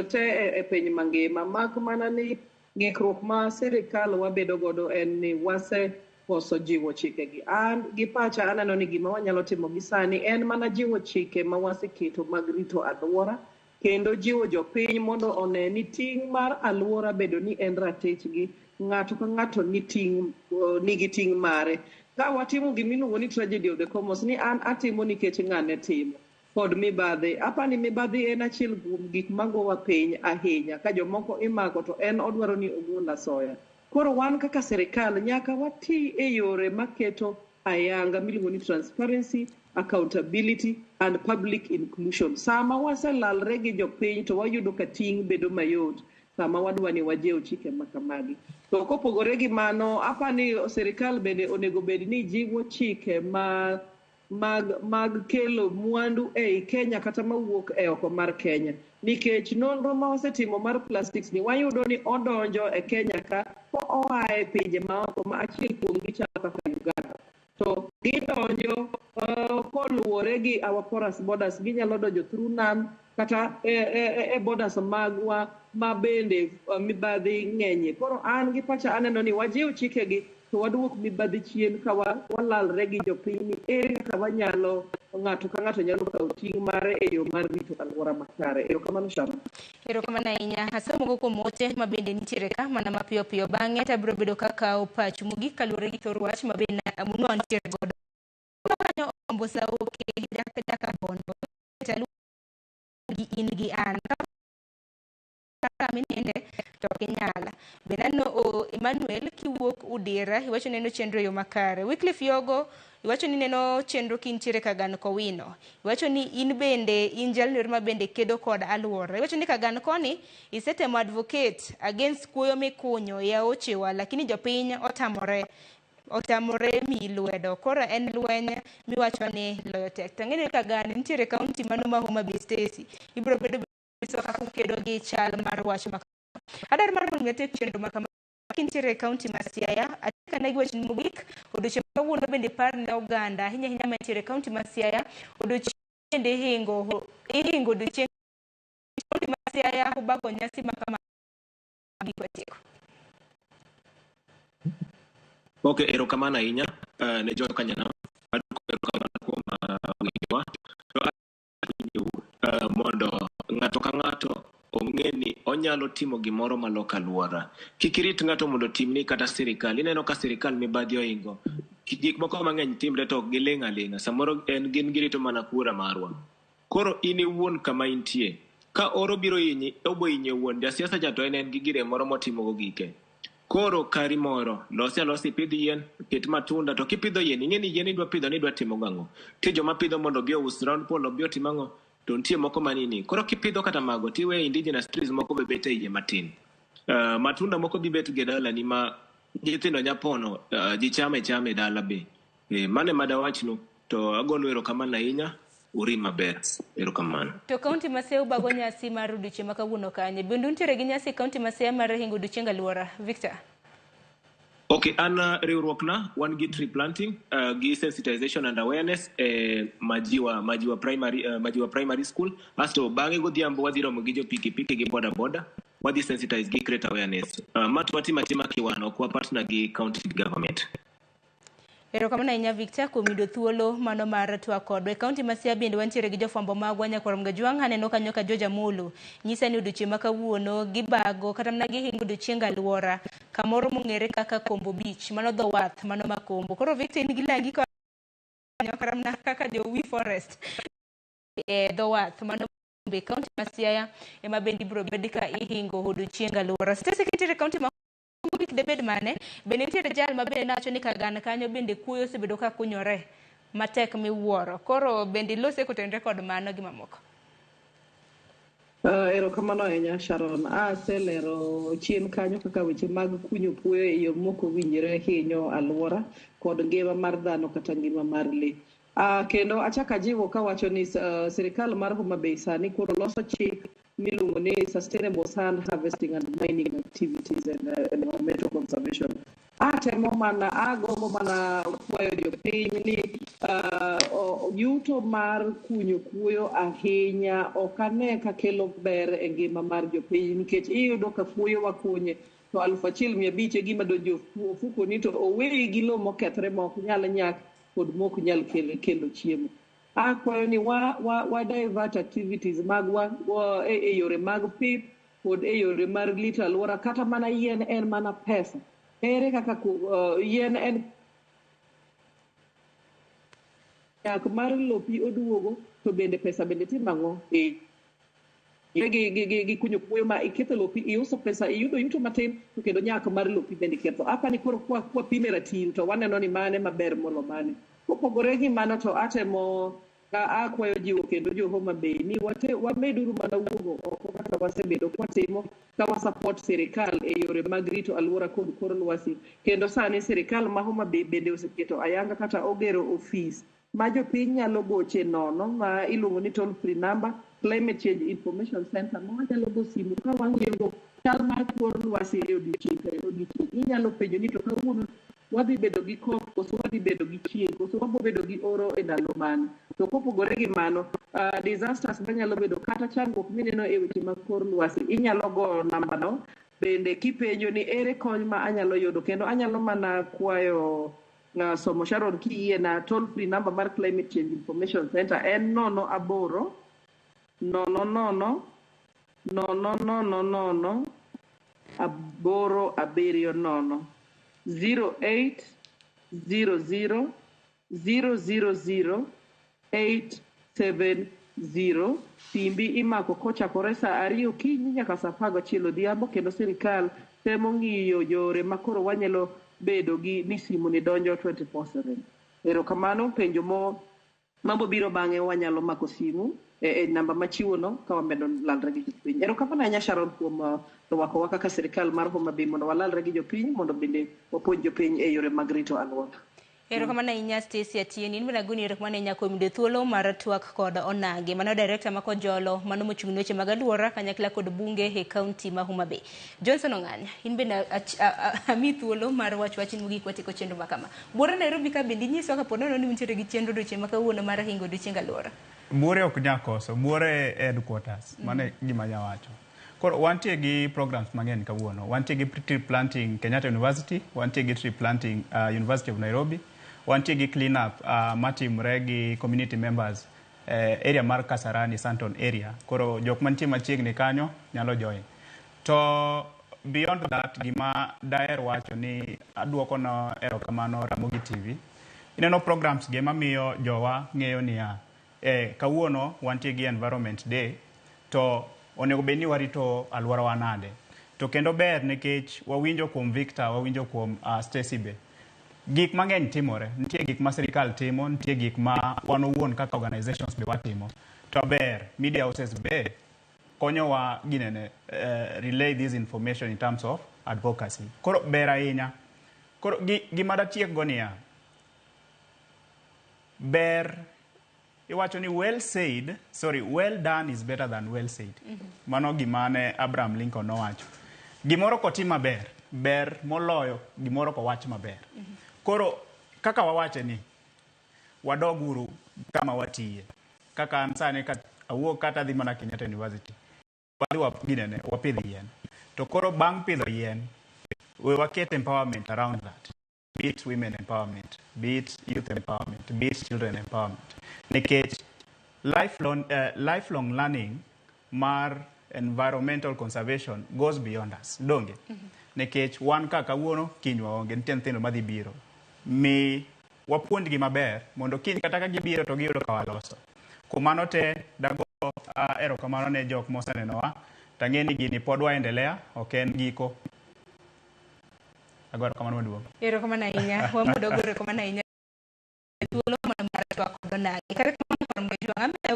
te e piny mangima, mak mana ni ng'ikruok ma sirikal wabedo godo en ni wasekoso jiwo chikegi. An gi pacha aneno ni gima wanyalo timo gi sani en mana jiwo chike ma waseketo mag rito alwora, kendo jiwo jopiny mondo one ni ting' mar alwora bedo ni en ratichgi. Ng'ato ka ng'ato nigi ting' mare. Ka watimo gimiluongo ni tragedy of the commons, ni an atimo nikech ng'ane timo, kod mibadhi. Apani mibadhi en achiel kuom gik magowa piny ahinya. Ka jomoko imako to en odwaro ni ogol asoya. Koro wan kaka sirikal nyaka wati e yore maketo ayanga miluongo ni transparency, accountability and public inclusion. Sama waselalre gi jopiny to wayudo ka ting' bedo mayot sama wadwa ni wajiw chike ma kamagi. To kopogore gi mano, apani sirikal bende onego bed ni jiwo chike ma mag kelo mwandu ei Kenya kata mawuok e oko mar Kenya. Nikech nonro ma wasetimo mar plastics ni wayudo ni odonjo e Kenya ka oa e pinje maoko ma achiel kuomgi chalo kaka Uganda. To gidonjo koluwore gi our porous borders, ginyalo donjo through nam kata e borders magwa ma bende mibadhi ng'enyie. Koro an gi pacha aneno ni wajiw chikegi to waduok mibadhi chien ka walalre gi jopiny ni ere kaka wanyalo ng'ato ka ng'ato nyalo kawo ting' mare e yo mar rito alwora makare. Erokamano Sharon. Erokamano ahinya. Asomo moko kuom ote ma bende nitiere ka mana mapiyo piyo bang'e to abiro bedo kakawo pachu mogik kaluwore gi thor wach ma bende nwantiere godo. Kanyo Ombo Saoke Jaka Bondo gi in gi an. Kaka mininde to ok inyal. Bende aneno Emmanuel kiwuok Udira iwacho neno chenro e yo makare. Wycliffe Yogo iwacho ni neno chenro kintiere Kagan Kowino. Iwacho ni in bende in jalno ma bende kedo kod alwora. Iwacho ni Kagan koni isetemo advocate against kuoyo mikunyo e aochewa lakini jopiny otamore miyi lwedo. Koro en lweny miwacho ni loyo tek. To ang'e ni Kagan nitiere kaunti mano ma Homa Bay Stacy. Ibiro bedo kaka ukedo gi chal mar wach ma adwaro mar mondo atiek chenro ma kama kintiere e kaunti ma Siaya. Atiek ane gi wachni mogik odiochieng' kawuono bende par ne oganda ahinya ahinya mantiere e kaunti ma Siaya. Odiochieng' bende ihingo odiochieng' kaunti ma Siaya ubago nyasi ma kama giko atieko. Okay, erokamano ahinya ne jo Kanyanam. Aduoko erokamano kuom winjowa. To mondo ng'ato ka ng'ato ong'e ni onyalo timo gimoro maloko alwora. Kik irit ng'ato mondo otimni kata sirikal. Ineno ka sirikal mibadhi ohingo. Gik moko mang'eny timre to ok giling' aling'a. Samoro en gin girito mana kura marwa. Koro in iwuon kama intie. Ka oro biro hinyi, obo hinyi owuon. Jasiasa cha to en gi gire moro motimogo gike. Koro kari moro, losi alosa ipidh yien, ket matunda, to kipidho yien, ing'e ni yien idwa pidho ni idwa timo gang'o. Nitie joma pidho mondo obi ous round pole, obi otim ang'o, to nitie moko manini. Koro kipidho kata mago, tiweyo indigenous trees moko be bet e iye matin. Matunda moko dhi bet gi dalani ma nyithindo nya pono, ji chame chame e dala be. Mano ema dawachnu, to agonu erokamano ahinya, urit maber. Erokamano. To kaunti ma Siaya ubago nyasi mar odiochieng' ma kawuono kanye? Bende untiere gi nyasi e kaunti ma Siaya mar hingo odiochieng alwora? Victor? Okay, an riwruokna wan gi tree planting gi sensitization and awareness e Majiwa Primary School. Asto bang'e godhiambo wadhi romo gi jo pikipiki gi boda boda, wadhi sensitize gi create awareness. Ma to watimo atima kiwan, ok wa partner gi county government. Erokamano ahinya Victor kuom yudo thuolo mano mar twak kodwa. E kaunti ma Siaya bende wantiere gi jofwambo magwa Nyakwar Mgajwang'. Aneno kanyo ka George Amolo nyisa ni odiochieng' ma kawuono gibago kata mana gihingo odiochieng alwora kamoro mong'ere kaka Kombo Beach, mano dho wath mano ma Kombo. Koro Victor in gi langi kanyo kata mana kaka jo We Forest e dho wath mano e kaunti ma Siaya ema bende ibiro bed ka ihingo odiochieng alwora. Stacy kintiere e kaunti ma Mogik debed mane? Bende nitiere jal ma bende nawacho ni Kagan kanyo bende kuoyo osebedo ka kunyore matek miwuoro. Koro bende ilose kotenore kod mano gi mamoko. Erokamano ahinya Sharon. Aselero chien kanyo kaka weche mag kunyo kuoyo e yo mok owinjore hinyo alwora kod ngima mar dhano kata ngima mar lee. Kendo achako ajiwo kawacho ni sirikal mar Homa Bay sani koro loso chik miluongo ni Sustainable Sand Harvesting and Mining Activities and Environmental Conservation. Atemo mana agombo mana kwayo jopiny ni yuto mar kunyo kuoyo ahinya ok ane ka kelo ber e ngima mar jopiny nikech iyudo ka kuoyo wakunye to 1500 e gima donjo ofukoni to oweyi gi lowo mokethre ma ok nyal nyak kod mok nyal kelo chiemo. Akwayo ni wa divert activities magwa e yore mag pith kod e yore mar rito alwora kata mana yien en mana pesa. Ere kaka yien en nyak mar lopi oduogo to bende pesa bende timo ang'o? Gi kunyo kuoyo ma iketho lopi, iuso pesa, iyudo yuto matin to kendo nyak mar lopi bende iketho. Apani koro kwa pime ratil to waneno ni mane maber molo mane. Kopogore gi mano to atemo akwayo jiwo kendo jo Homa Bay ni wameduru mana wuogo oko kaka wasebedo kwatimo ka wa support sirikal e yore mag rito alwora kod kor lwasi. Kendo sani sirikal ma Homa Bay bende oseketo ayanga kata ogero ofis ma jopiny nyalo goche nono ma iluongo ni toll free number Climate Change Information Center ma wanyalo go simu ka wang'iyo chal mar kor lwasi e odiochieng' ka odiochieng'. Inyalo penjo ni to kawuono wadhi bedo gi koth koso wadhi bedo gi chieng' koso wabo bedo gi oro e ndalo mane. To kopogore gi mano, disasters manyalo bedo kata chandruok mineno e weche mag kor lwasi inyalo goyo namba no bende kipenjo ni ere kony ma anyalo yudo kendo anyalo mana kwayo somo Sharon kiyie na toll free number mar Climate Change Information Center en 08 00 00 00 8 7 0 08 00 000 870. Simbi imako kochakore saa 2 okinyi nyaka saa 11 odhiambo kendo sirikal temo ng'iyo yore ma koro wanyalo bedo gi ni simu ni donjo 24/7. Erokamano, penjo mo mambo biro bang'e wanyalo mako simu e namba machiwo no ka wamedo lalre gi jopiny. Erokamano ahinya Sharon kuom rwakowa kaka sirikal mar Homa Bay mondo walalre gi jopiny mondo bende wapuonj jopiny e yore mag rito alwora. Erokamano ahinya Stacy Atieno, in bende agoni erokamano ahinya kuom yudo thuolo mar twak kod Onagi. Mano director ma Kojolo, mano mochung' ne weche mag alwora kanyakla kod bunge e kaunti ma Homa Bay. Johnson Ong'anya, in bende ami thuolo mar wach wachni mogik watieko chenro ma kama. Buore Nairobi ka bende inyiswa kapo nono ni untiere gi chenro odiochieng' ma kawuono mar hingo odiochieng alwora. Buore ok nyal koso, buore headquarters, mano e gima anyalo wacho. Koro wantie gi programs mang'eny kawuono. Wantie gi tree planting Kenyatta University, wantie gi tree planting University of Nairobi, wantie gi clean up matimre gi community members area mar Kasarani, Santon area. Koro jok mantie machiegni kanyo nyalo join. To beyond that, gima daher wacho ni aduoko no erokamano Ramogi TV. Ineno programs ge mamiyo jowa ng'eyo niya, kawuono wantie gi Environment Day, to onego bed ni warito alworawa nade. To kendo ber nikech wawinjo kuom Victor, wawinjo kuom Stacy be. Gik mang'eny timore, nitie gik ma sirikal timo, nitie gik ma wan owuon kaka organizations be watimo. To ber, media houses be konyowa ginene, relay this information in terms of advocacy. Koro ber ahinya. Koro gima datiek go niya, ber iwacho ni well said, sorry, well done is better than well said. Mano gima ne Abraham Lincoln nowacho. Gimoro kotim maber, ber moloyo gimoro kowach maber. Koro kaka wawache ni, wadog uru kama watiye. Kaka an sani ka awuok kata adhi mana Kenyatta University. Wadhi ginene, wapidh yien. To koro bang' pidho yien, we waket empowerment around that. Be it women empowerment, be it youth empowerment, be it children empowerment. Nikech lifelong learning mar environmental conservation goes beyond us. Donge? Nikech wan ka kawuono, kiny waonge, nitie nyithindo madhi biro. Mi wapuonjgi maber mondo kiny kata ka gibiro to giyudo ka waloso. Kuom mano te dago erokamano ne jok mosenenowa. Tang'e ni gini pod waendelea, ok en giko. Ago erokamano maduong'. Erokamano ahinya. Wamudo go erokamano ahinya. Thuolo mana mar twak kod onagi. Kata kamano par Mgajwang' ambe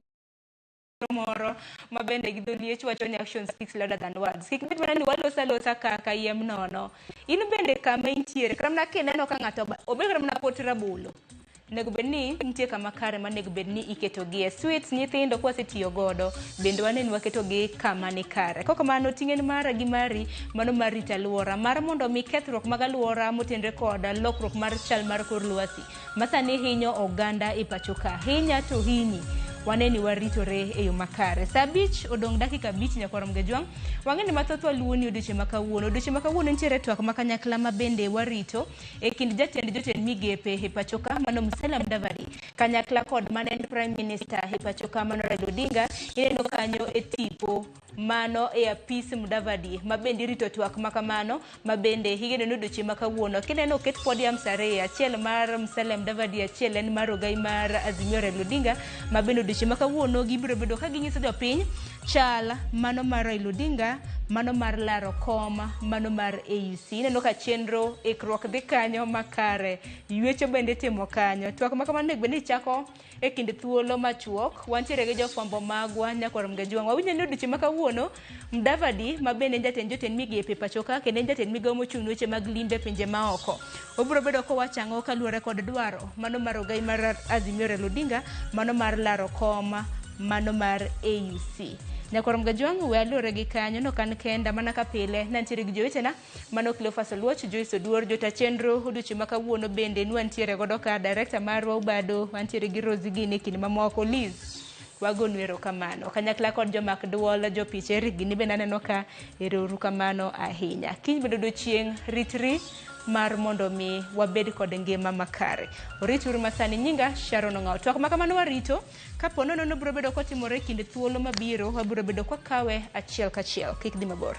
moro ma bende gi dholiech wacho ni action speaks louder than words. Kik bed mana ni waloso alosa kaka yiem nono. In bende kama intiere, kata mana kineno ka ng'ato obed kata mana pot rabolo. Onego bed ni nitie kama kare ma onego bed ni iketogie. Sweets nyithindo kwasetiyo godo, bende wane ni waketogi kama ni kare. Kok kamano ting' en mara gi mari, mano mar rito alwora. Mar mondo mi kethruok mag alwora motenre kod lokruok mar chal mar kor lwasi ma sani hinyo oganda e pacho ka. Hinya to hinyi. Wane ni waritore e yo makare. Sa 5 odong' dakika 5 nyakwar Mgajwang'. Wang'e ni mathoth waluwo ni odiochieng' ma kawuono. Odiochieng' ma kawuono nitiere twak ma kanyakla ma bende warito e kind jatend jotend migepe e pacho ka mano Musalia Mudavadi kanyakla kod mane en Prime Minister e pacho ka mano Raila Odinga. Ineno kanyo e tipo mano e apis Mudavadi ma bende irito twak ma kamano ma bende igeno ni odiochieng' ma kawuono. Kineno oket podiums ariyo, achiel mar Musalia Mudavadi, achiel en mar ogai mar Azimio Raila Odinga, ma bende odiochieng' ma kawuono gibiro bedo ka ginyiso jopiny chal mano mar Raila Odinga, mano mar laro kom, mano mar AUC. Ineno ka chenro ikruok dhi kanyo makare, ywecho bende itimo kanyo. Twak ma kamano onego bed ni chako e kind thuolo machuok. Wantiere gi jofwambo magwa nyakwar Mgajwang'. Wawinjo ni odiochieng' ma kawuono Mudavadi ma bende en jatend jotend migepe e pacho ka kendo en jatend migawo mochung' ne weche mag limbe e pinje maoko. Obiro bedo kowacho ang'o kaluwore kod dwaro mano mar ogai mar Azimio Raila Odinga, mano mar laro kom, mano mar AUC. Nyakwar Mgajwang' we aluore gi kanyo nok an kenda mana ka pile nantiere gi jowetena mano Cleophas Oluoch, Joyce Oduor, jota chenro odiochieng' ma kawuono bende nwantiere godo ka director marwa Ubado, wantiere gi Rosie gini kind mamoko Liz. Wagonu erokamano. Kanyakla kod jomak duol, jopich Eric gini bende aneno ka ero kamano ahinya. Kiny bende odiochieng' ritri mar mondo mi wabed kod ngima makare. Orituru masani nyinga Sharon Ong'awo. Twak ma kamano warito kapo nono biro bedo kotimore kind thuolo mabiro, wabiro bedo kwakawe achiel kachiel. Kik dhi mabor.